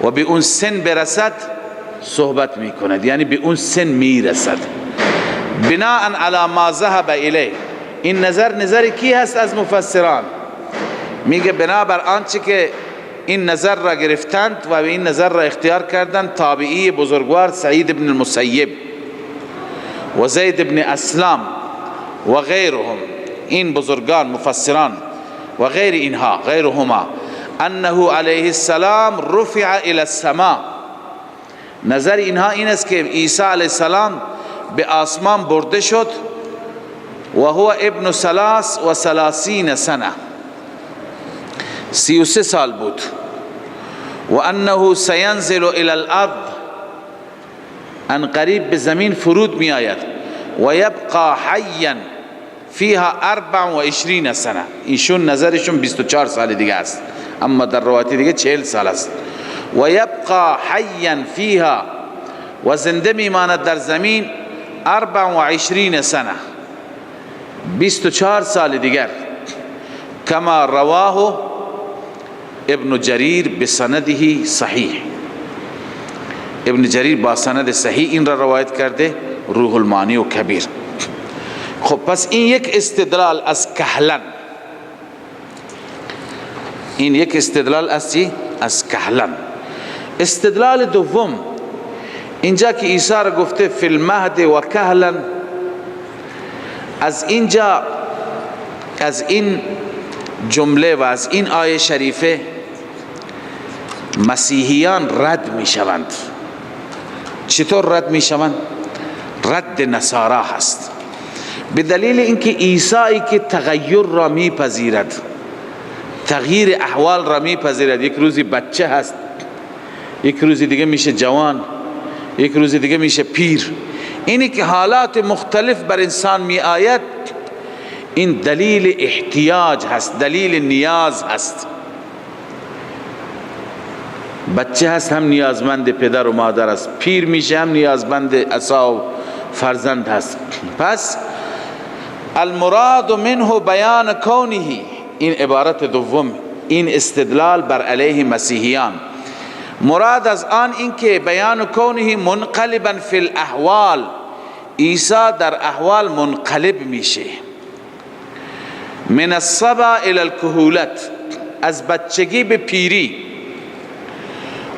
و به اون سن برسد صحبت میکند، یعنی به اون سن میرسد. بناء علی ما ذهب الیه، این نظر نظر کی هست از مفسران؟ میگه بنابر آنچه که این نظر را گرفتند و این نظر را اختیار کردند تابعی بزرگوار سعید بن المسیب و زید بن اسلام و غیرهم، این بزرگان مفسران و غیر اینها، غیرهما، انه علیه السلام رفع الى السماء، نظر اینها این است که عیسی علیه السلام به آسمان برده شد، و هو ابن 33 سنه، 33 سال بود، و انه سینزل الى الارض، ان قریب به زمین فرود می آید، و یبقى حیا فیها 24 سنه. ایشون نظرشون 24 سال دیگه است، اما در روایت دیگه 40 سال است. و یبقى حیا فیها، و زنده میماند در زمین 24 سنه، 24 سال دیگر، کما رواه ابن جریر بسنده صحیح. ابن جریر با سند صحیح این را روایت کرده، روح المعانی و کبیر. خب پس این یک استدلال از کهلن، این یک استدلال از چی؟ از کهلن. استدلال دوم اینجا که عیسی را گفته فی المهد و کهلن، از اینجا، از این جمله و از این آیه شریفه مسیحیان رد می شوند. چطور رد می شوند؟ رد نصارا هست، به دلیل اینکه عیسی که تغییر را می پذیرد، تغییر احوال را میپذیرد. یک روزی بچه هست، یک روزی دیگه میشه جوان، یک روزی دیگه میشه پیر. اینی که حالات مختلف بر انسان می آید، این دلیل احتیاج هست، دلیل نیاز هست. بچه هست هم نیازمند پدر و مادر است، پیر میشه هم نیازمند عصا و فرزند هست. پس المراد منه بیان کونه، این عبارت دوم، این استدلال بر علیه مسیحیان. مراد از آن این که بیان کونه منقلبا فی الاحوال، عیسی در احوال منقلب میشه. من الصبا الى الکهولت، از بچگی به پیری،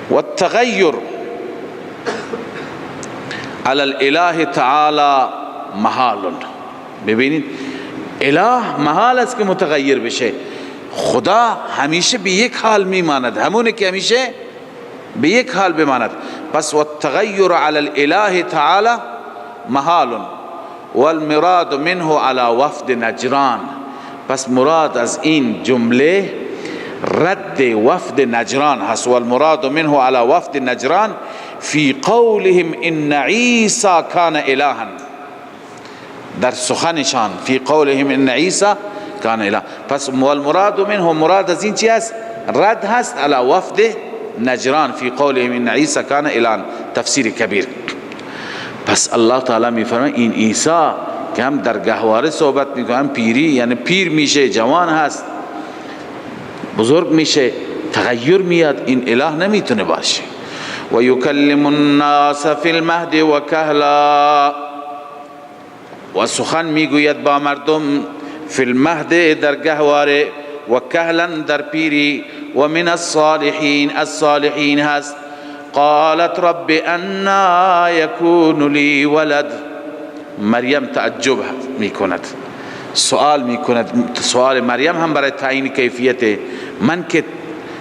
و التغیر علی الاله تعالی محال. ببینید اله محال است که متغیر بشه، خدا همیشه به یک حال میماند، همونه که همیشه به یک حال بماند. پس و التغیر علی الاله تعالی محال والمراد منه علی وفد نجران. پس مراد از این جمله رد وفد نجران هست. والمراد منه علی وفد نجران فی قولهم ان عیسی کان الها، در سخنشان فی قولهم ان عیسی کان اله. پس والمراد منه، مراد از این چی هست؟ رد هست علی وفد نجران فی قولهم ان عیسی کان الها، تفسیر کبیر. پس الله تعالی میفرماید این عیسی که هم در گهواره صحبت میکنه، هم پیری، یعنی پیر میشه، جوان هست، بزرگ میشه، تغییر میاد، این اله نمیتونه باشه. و یکلم الناس فی المهد و کهلا، و سخن میگوید با مردم فی المهد در گهواره، و کهلا در پیری، و من الصالحین، الصالحین هست. قالت رب انا یکون لی ولد. مریم تعجب میکند، سوال میکند. سوال مریم هم برای تعیین کیفیت، من که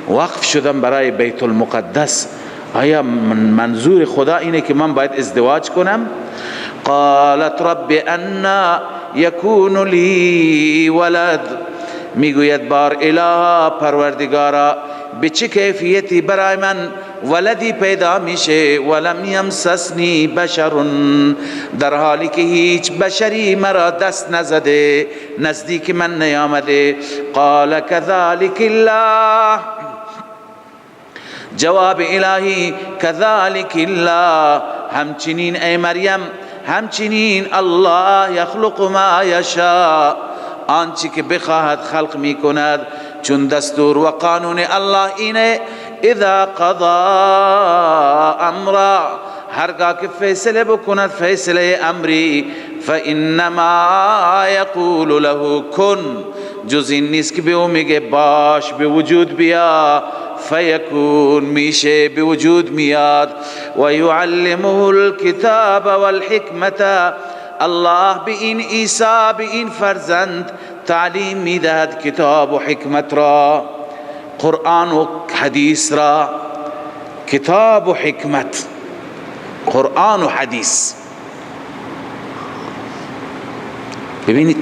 وقف شدم برای بیت المقدس، آیا منظور خدا اینه که من باید ازدواج کنم؟ قالت رب انا یکون لی ولد، میگوید بار اله پروردگارا به چه کیفیتی برای من ولدی پیدا میشه؟ ولم یمسسنی بشر، در حالی که هیچ بشری مرا دست نزده، نزدیک من نیامده. قال كذلك الله، جواب الهی كذلك الله، همچنین ای مریم، همچنین الله یخلق ما یشاء، آنچه که بخواهد خلق میکند. چون دستور و قانون الله اینه، اذا قضا امرا، هرگاه که فیصله بکند فیصله امری، فانما یقول له کن، جز این نیست که به او میگه باش، به وجود بیا، فیکون، میشه، به وجود میاد. و یعلمه الکتاب والحکمت، الله به این عیسی، به این فرزند تعلیم میدهد کتاب و حکمت را، قرآن و حدیث را. کتاب و حکمت، قرآن و حدیث. ببینید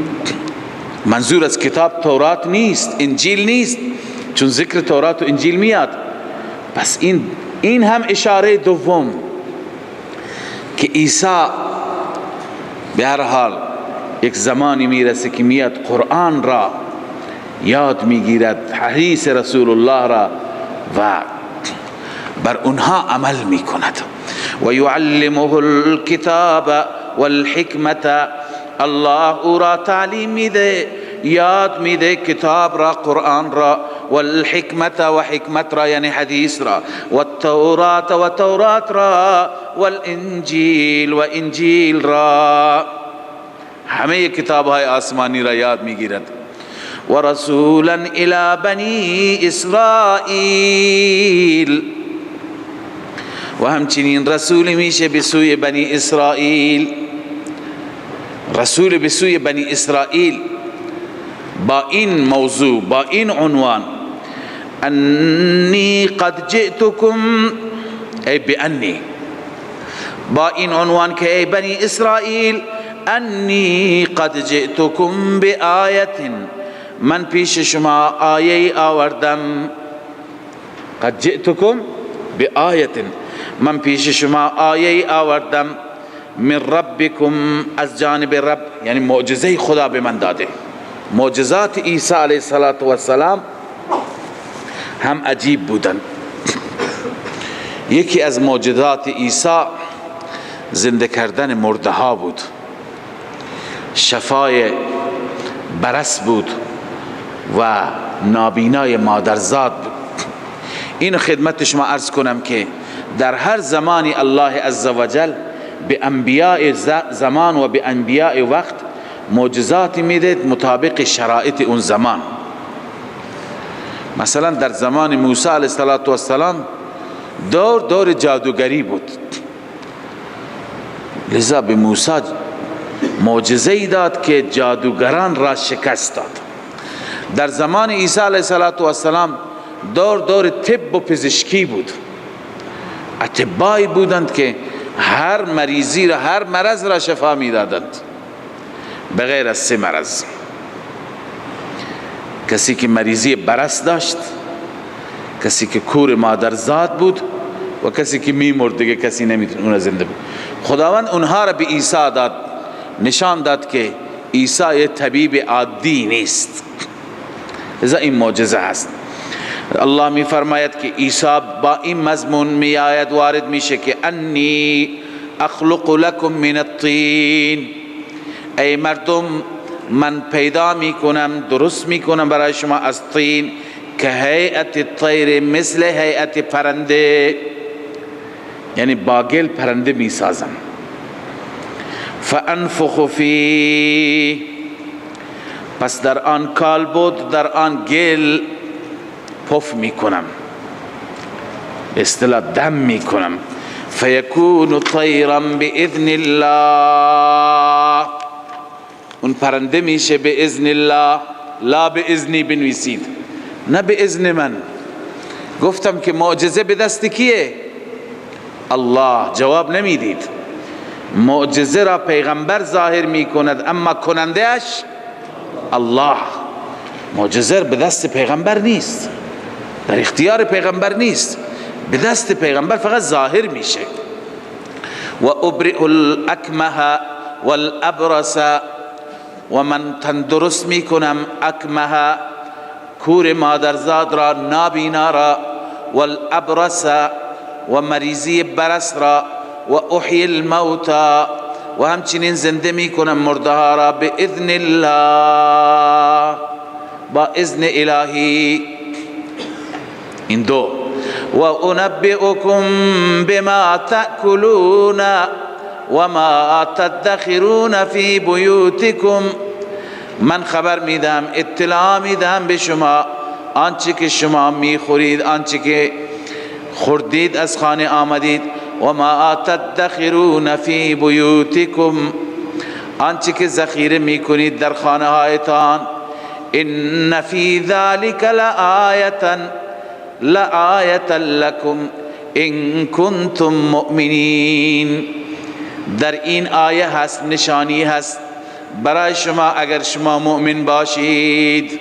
منظور از کتاب تورات نیست، انجیل نیست، چون ذکر تورات و انجیل میاد. پس این هم اشاره دوم که عیسی به هر حال یک زمانی میرسه که میاد قرآن را یاد میگیرد، حدیث رسول الله را، و بر اونها عمل میکند. و یعلمه الکتاب والحکمت، الله او را تعلیم میده، یاد میده کتاب را، قرآن را، والحکمت و حکمت را یعنی حدیث را، والتورات و تورات را، والانجیل و انجیل را، همه کتاب های آسمانی را یاد میگیرد. و رسولا الی بنی اسرائیل، و همچنین رسول میشه به سوی بنی اسرائیل. رسول به سوی بنی اسرائیل با این موضوع، با این عنوان، انی قد جئتکم، ای بانی، با این عنوان که ای بنی اسرائیل، انی قد جئتکم بآیت، من پیش شما آیه آوردم. قد جئتکم بآیه، من پیش شما آیه آوردم، من ربکم، از جانب رب، یعنی معجزه خدا به من داده. معجزات عیسی علیه السلام هم عجیب بودن. یکی از معجزات عیسی زنده کردن مرده ها بود، شفای برس بود و نابینای مادرزاد بود. این خدمت شما عرض کنم که در هر زمانی الله عزوجل به انبیاء زمان و به انبیاء وقت معجزات میده مطابق شرایط اون زمان. مثلا در زمان موسی علیه السلام دور جادوگری بود، لذا به موسی معجزه داد که جادوگران را شکست داد. در زمان عیسی علیه السلام دور طب و پزشکی بود، اطبایی بودند که هر مریضی را، هر مرض را شفا میدادند بغیر از سه مرض: کسی که مریضی برس داشت، کسی که کور مادرزاد بود، و کسی که میمرد، دیگه کسی نمیتونه اون زنده بود. خداوند اونها را به عیسی داد، نشان داد که عیسی یه طبیب عادی نیست. لذا این معجزه هست. الله می فرماید که عیسی با این مضمون می آید، وارد میشه که انی اخلق لکم من الطین، ای مردم من پیدا میکنم، درست میکنم برای شما از طین، که هیئت الطیر، مثل هیئت پرنده، یعنی با گل پرنده میسازم. فانفخ فی، پس در آن کالبد، در آن گل پف میکنم، اصطلاح دم میکنم. فیکون طیرا باذن الله، اون پرنده میشه به اذن الله. لا به اذنی بنویسید، نه به اذن من. گفتم که معجزه به دست کیه؟ الله. جواب نمیدید. معجزه را پیغمبر ظاهر میکند، اما کننده اش الله. معجزه به دست پیغمبر نیست، در اختیار پیغمبر نیست، به دست پیغمبر فقط ظاهر میشه. و ابرئ الاکمه والابرص، و من تندرست میکنم اکمه، کور مادرزاد را، نابینا را، والابرص، و مریضی برس را، و احیی الموتى، و همچنین زنده میکنم مرده ها را، باذن الله، با اذن الهی. این دو. و انبئکم بما تأکلون و ما تدخرون فی بیوتکم، من خبر میدم، اطلاع میدم به شما آنچه که شما میخورید، آنچه که خوردید از خانه آمدید. و ما تدخرون فی بیوتکم، آنچه که ذخیره میکنید در خانه هایتان. ان فی ذلک لآیة لکم ان کنتم مؤمنین، در این آیه هست، نشانی هست برای شما اگر شما مؤمن باشید.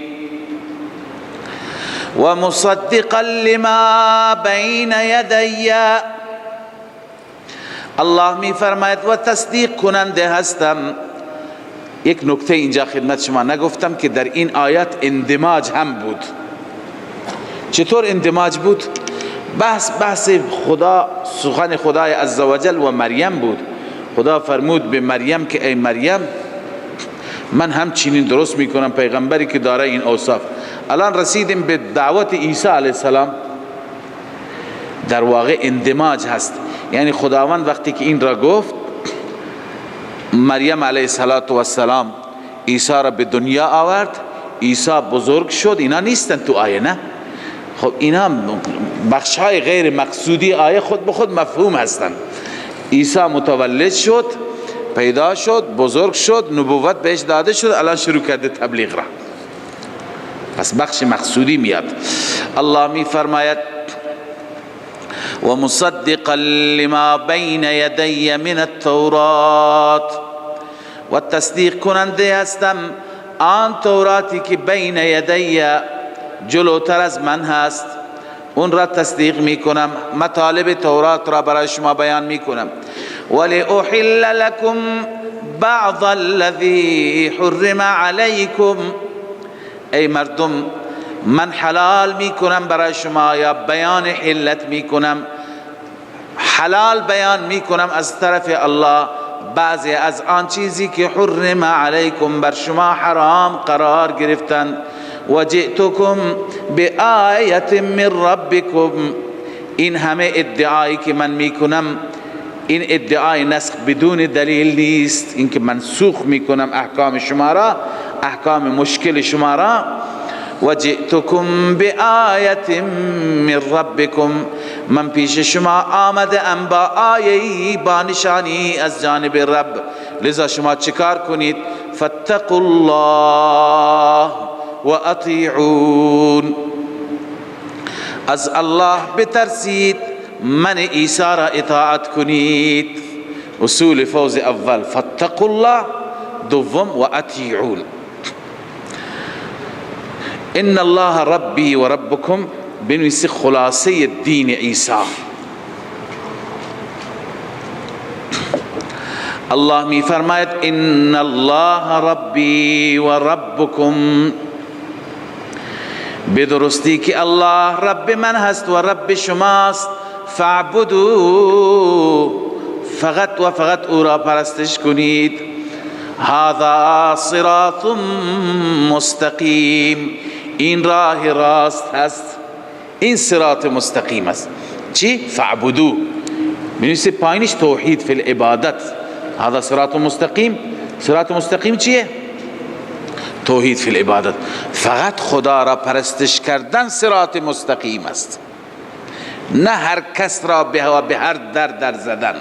و مصدقا لما بین یدی، الله می فرماید و تصدیق کننده هستم. یک نکته اینجا خدمت شما نگفتم که در این آیات اندماج هم بود. چطور اندماج بود؟ بحث خدا، سخن خدای عزوجل و مریم بود. خدا فرمود به مریم که ای مریم، من همچنین درست میکنم پیغمبری که داره این اوصاف. الان رسیدیم به دعوت عیسی علیه السلام. در واقع اندماج هست، یعنی خداوند وقتی که این را گفت، مریم علیه السلام عیسی را به دنیا آورد، عیسی بزرگ شد. اینا نیستن تو آیه، نه؟ خب اینا بخش‌های غیر مقصودی آیه خود به خود مفهوم هستن. عیسی متولد شد، پیدا شد، بزرگ شد، نبوت بهش داده شد، الان شروع کرده تبلیغ را. پس بخش مقصودی میاد. الله می فرماید و مصدقا لما بین یدی من التورات، و تصدیق کننده هستم آن توراتی که بین یدی، جلوتر از من هست، اون را تصدیق میکنم، مطالب تورات را برای شما بیان میکنم. ولی احل لكم بعض الذي حرم علیکم، ای مردم من حلال میکنم برای شما، یا بیان حلت میکنم، حلال بیان میکنم از طرف الله بعضی از آن چیزی که حرم علیکم، بر شما حرام قرار گرفتن. و جئتکم بآیت من ربکم، این همه ادعایی که من میکنم این ادعای نسخ بدون دلیل نیست، این که منسوخ میکنم احکام شما را، احکام مشکل شما را. و جئتکم بآیت من ربکم، من پیش شما آمده ام با آیه‌ای، با نشانی از جانب رب، لذا شما چیکار کنید؟ فاتقوا الله و اطیعون، از الله بترسید، من عیسی را اطاعت کنید. اصول فوز اول فاتقوا الله، دوم و اطیعون. ان الله ربی و ربکم، بنویسی خلاصه دین عیسی. الله می فرماید ان الله ربی و ربکم، به درستی که الله رب من هست و رب شماست، فاعبدوا، فقط و فقط او را پرستش کنید. هذا صراط مستقیم، این راه راست هست، این صراط مستقیم است. چی؟ فاعبدو، بنویسه پایینش توحید فی العبادت. هذا صراط مستقیم، صراط مستقیم چیه؟ توحید فی العبادت، فقط خدا را پرستش کردن صراط مستقیم است، نه هر کس را به هر در در زدن.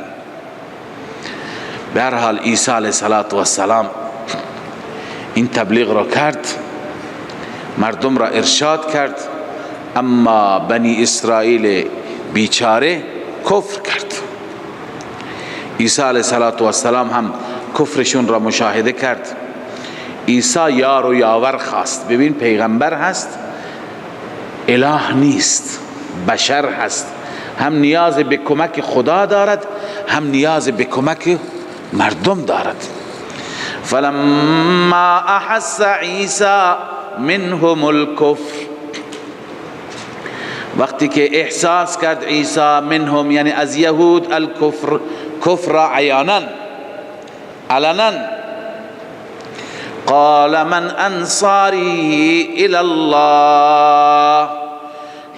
به هر حال عیسی علیه السلام این تبلیغ را کرد، مردم را ارشاد کرد، اما بنی اسرائیل بیچاره کفر کرد. عیسی علیه السلام هم کفرشون را مشاهده کرد. عیسی یار و یاور خواست. ببین پیغمبر هست، اله نیست، بشر هست، هم نیاز به کمک خدا دارد، هم نیاز به کمک مردم دارد. فلما احس عیسی منهم الكفر، وقتی که احساس کرد عیسی منهم یعنی از یهود، الکفر، کفر عیانا علنا، قال من انصاری الی الله،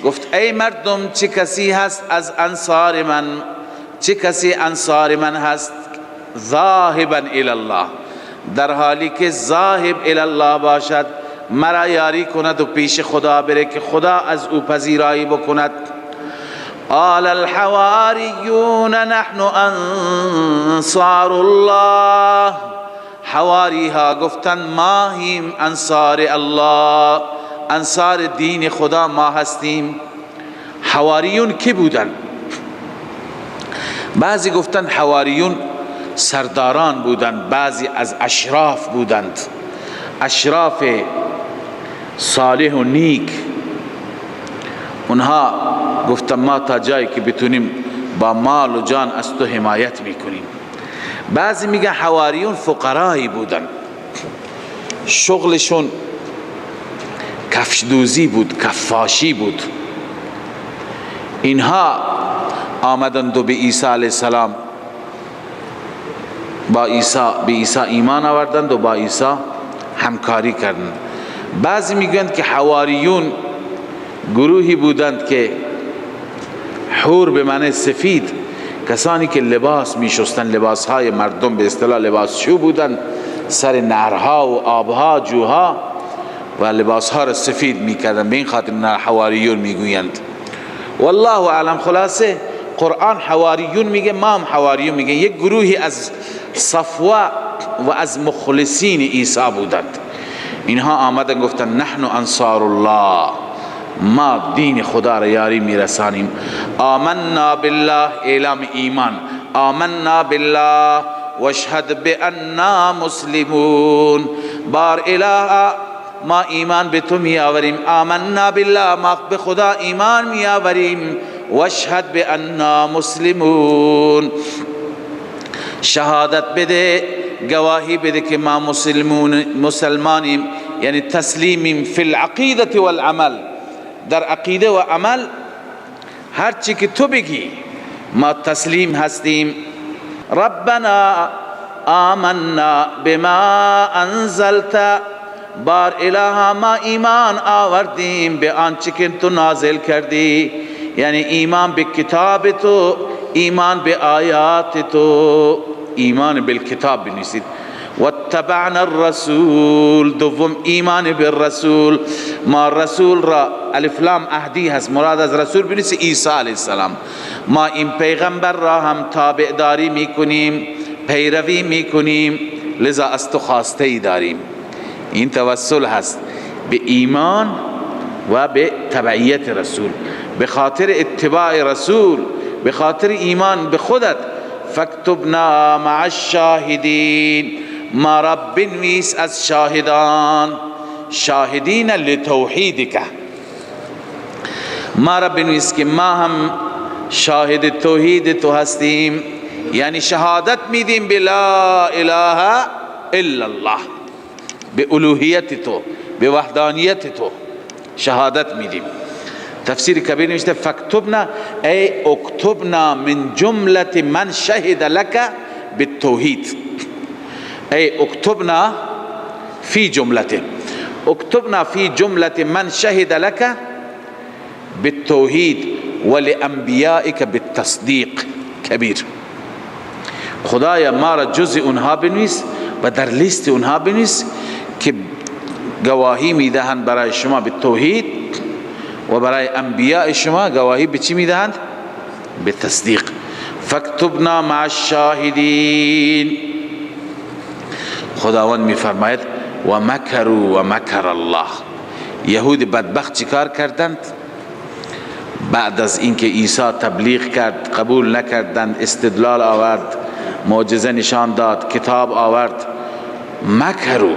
گفت ای مردم چه کسی هست از انصار من، چه کسی انصار من هست؟ ذاهبا الی الله، در حالی که ذاهب الی الله باشد، مرا یاری کند و پیش خدا بره که خدا از او پذیرایی بکند. قال الحواریون نحن انصار الله، حواری ها گفتن ماهیم انصار الله، انصار دین خدا ما هستیم. حواریون کی بودن؟ بعضی گفتن حواریون سرداران بودند، بعضی از اشراف بودند، اشراف صالح و نیک. اونها گفتن ما تا جایی که بتونیم با مال و جان از تو حمایت میکنیم. بعضی میگن حواریون فقرایی بودن، شغلشون کفشدوزی بود، کفاشی بود. اینها آمدند و به عیسی علیه السلام، با عیسی، به عیسی ایمان آوردند و با عیسی همکاری کردند. بعضی میگویند که حواریون گروهی بودند که حور به معنی سفید، کسانی که لباس میشستند، لباسهای مردم به اصطلاح لباسشو بودند، سر نهرها و آبها جوها و لباسها را سفید میکردند، به این خاطر حواریون میگویند. والله اعلم. خلاصه قرآن حواریون میگه، ما هم حواریون میگه، یک گروهی از صفوه و از مخلصین عیسی بودند. اینها آمدن گفتن نحن انصار الله، ما دین خدا را یاری میرسانیم. آمنا بالله، اعلام ایمان، آمنا بالله واشهد بأننا مسلمون، بار اله ما ایمان به تو می آوریم، آمنا بالله ما به خدا ایمان می آوریم، واشهد بأننا مسلمون، شهادت بده، گواهی بده که ما مسلمانیم، یعنی تسلیمیم فی العقیدة والعمل، در عقیده و عمل هر چی که تو بگی ما تسلیم هستیم. ربنا آمنا بما انزلت، بار اله ما ایمان آوردیم به آنچه که تو نازل کردی، یعنی ایمان به کتاب تو، ایمان به آیات تو، ایمان بالکتاب بنویسید. واتبعنا الرسول، دوم ایمان بالرسول، ما رسول را الف لام عهدی هست، مراد از رسول بنویسید عیسی علیه السلام، ما این پیغمبر را هم تابعداری میکنیم، پیروی میکنیم، لذا از تو خواسته ای داریم. این توسل هست به ایمان و به تبعیت رسول، به خاطر اتباع رسول، به خاطر ایمان به خودت. فاکتبنا مع الشاهدین، ما را بنویس از شاهدان، شاهدین لتوحیدک، ما را بنویس که ما هم شاهد توحید تو هستیم، یعنی شهادت میدیم به لا اله الا الله، به الوهیت تو، به وحدانیت تو شهادت میدیم. تفسیر کبیر نوشته فاکتبنا ای اکتبنا من جملة من شهد لك بالتوحید، ای اکتبنا فی جملته، اکتبنا فی جملة من شهد لك بالتوحید ولانبیائک بالتصدیق. کبیر خدایا ما را جز اونها بنویس و در لیست اونها بنویس که گواهی میدهند برای شما به توحید و برای انبیاء شما گواهی به چی میدهند؟ به تصدیق. فاکتبنا مع الشاهدین. خداوند میفرماید و مکروا و مکر الله. یهود بدبخت چیکار کردند؟ بعد از اینکه عیسی تبلیغ کرد قبول نکردند، استدلال آورد، معجزه نشان داد، کتاب آورد، مکروا،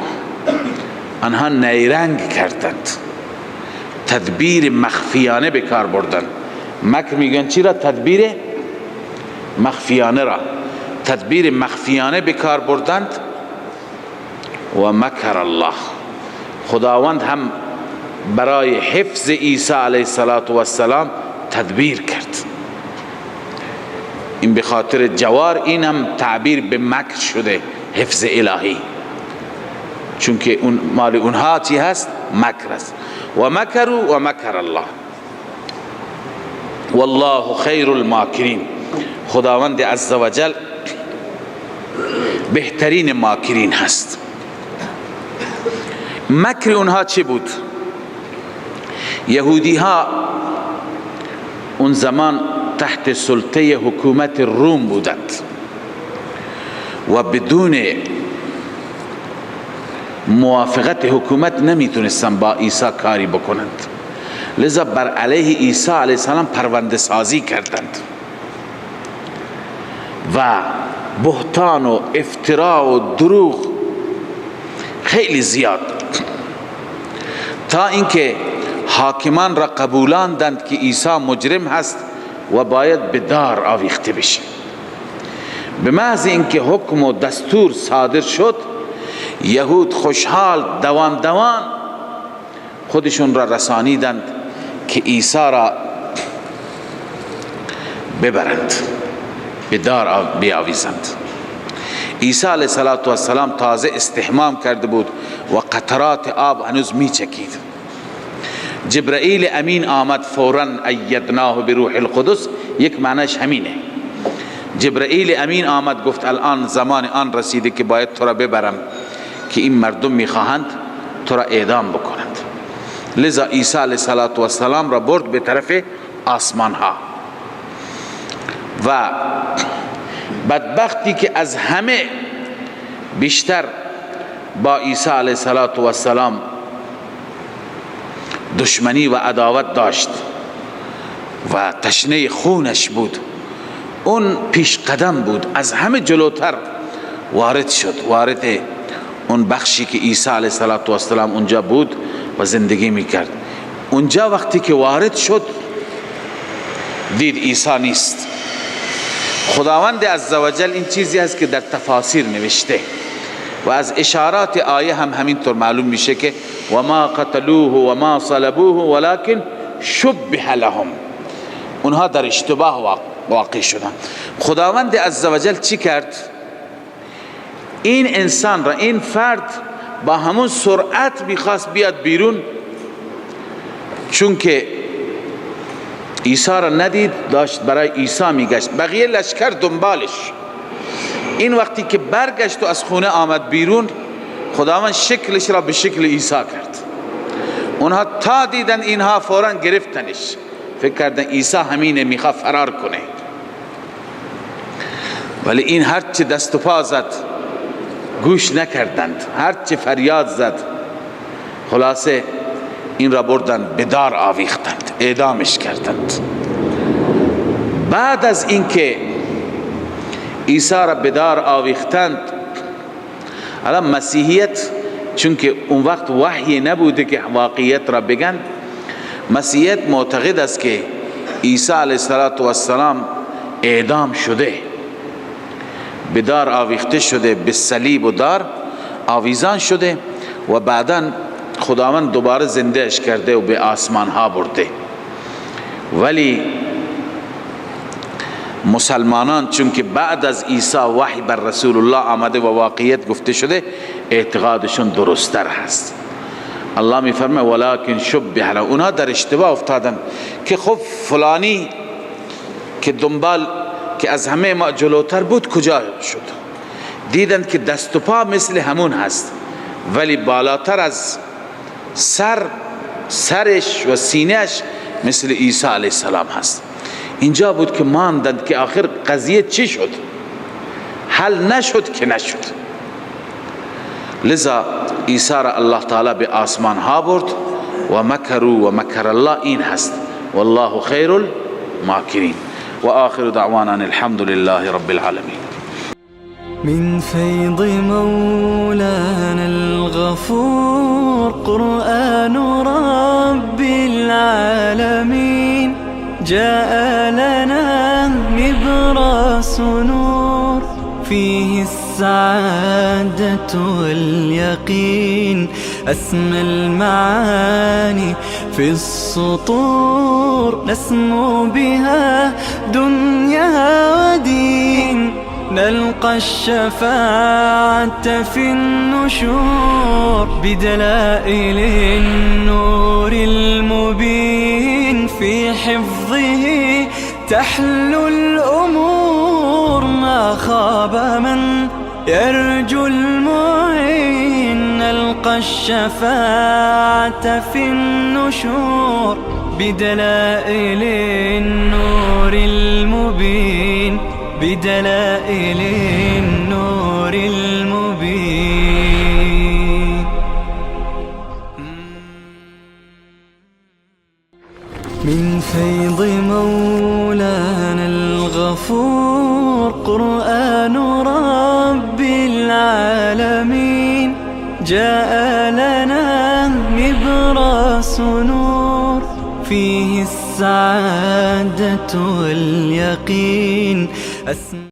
آنها نیرنگ کردند، تدبیر مخفیانه به کار بردند. مکر میگن چی را؟ تدبیر مخفیانه را، تدبیر مخفیانه به کار بردند. و مکر الله، خداوند هم برای حفظ عیسی علیه السلام تدبیر کرد. این به خاطر جوار، این هم تعبیر به مکر شده، حفظ الهی، چون که اون مال اونها چی هست؟ مکر است. و مکروا و مکر الله والله خیر الماکرین. خداوند عزوجل بهترین ماکرین هست. مکر اونها چی بود؟ یهودی ها اون زمان تحت سلطه حکومت روم بودند و بدون موافقت حکومت نمیتونستن با عیسی کاری بکنند، لذا بر علیه عیسی علیه السلام پرونده سازی کردند و بهتان و افترا و دروغ خیلی زیاد، تا اینکه حاکمان را قبولاندند که عیسی مجرم هست و باید به دار آویخته بشه. به محض اینکه حکم و دستور صادر شد، یهود خوشحال دوان دوان خودشون را رسانیدند که عیسی را ببرند، به دار بیاویزند. عیسی علیه السلام تازه استحمام کرده بود و قطرات آب هنوز میچکید. جبرائیل امین آمد فوراً، ایدناه بروح القدس، یک معنیش همینه. جبرائیل امین آمد گفت الان زمان آن رسیده که باید تو را ببرم که این مردم میخواهند تو را اعدام بکنند. لذا عیسی علیه السلام را برد به طرف آسمان ها و بدبختی که از همه بیشتر با عیسی علیه السلام دشمنی و عداوت داشت و تشنه خونش بود، اون پیش قدم بود، از همه جلوتر وارد شد، وارد اون بخشی که عیسی علیه السلام اونجا بود و زندگی میکرد. اونجا وقتی که وارد شد دید عیسی نیست. خداوند عزوجل این چیزی هست که در تفاسیر نوشته و از اشارات آیه هم همینطور معلوم میشه که و ما قتلوه و ما صلبوه ولكن شبه لهم، اونها در اشتباه واقع شدن. خداوند عزوجل چی کرد؟ این انسان را، این فرد با همون سرعت میخواست بیاد بیرون، چون که عیسی را ندید، داشت برای عیسی میگشت، بقیه لشکر دنبالش. این وقتی که برگشت و از خونه آمد بیرون، خداوند شکلش را به شکل عیسی کرد. اونها تا دیدن اینها فوراً گرفتنش، فکر کردن عیسی همینه، میخواد فرار کنه. ولی این هرچه دست و پا زد گوش نکردند، هرچه فریاد زد، خلاصه این را بردن به دار آویختند، اعدامش کردند. بعد از اینکه عیسی را به دار آویختند، الان مسیحیت چون که اون وقت وحی نبوده که واقعیت را بگن، مسیحیت معتقد است که عیسی علیه السلام اعدام شده، به دار آویخته شده، به صلیب و دار آویزان شده و بعدا خداوند دوباره زنده اش کرده و به آسمان ها برده. ولی مسلمانان چون که بعد از عیسی وحی بر رسول الله آمده و واقعیت گفته شده، اعتقادشون درست‌تر هست. الله می فرمه ولکن شبه لهم، اونها در اشتباه افتادن که خب فلانی که دنبال که از همه ما جلوتر بود کجا شد؟ دیدن که دست و پا مثل همون هست، ولی بالاتر از سرش و سینهش مثل عیسی علیه السلام هست. اینجا بود که ماندند که آخر قضیه چی شد؟ حل نشد که نشد. لذا عیسی را الله تعالی به آسمان ها برد و مکروا و مکر الله این هست، والله خیر الماکرین. و آخر دعوانا الحمد لله رب العالمین. من فیض مولانا الغفور قرآن رب العالمین جاء لنا نبراس نور فيه السعادة واليقين أسمى المعاني في السطور نسمو بها دنيا ودين نلقى الشفاعة في النشور بدلائل النور المبين في حفظه تحلو الأمور ما خاب من يرجو المعين نلقى الشفاعة في النشور بدلائل النور المبين بدلائل النور المبين. من فيض مولانا الغفور قرآن رب العالمين جاء لنا نبراس نور فيه السعادة واليقين.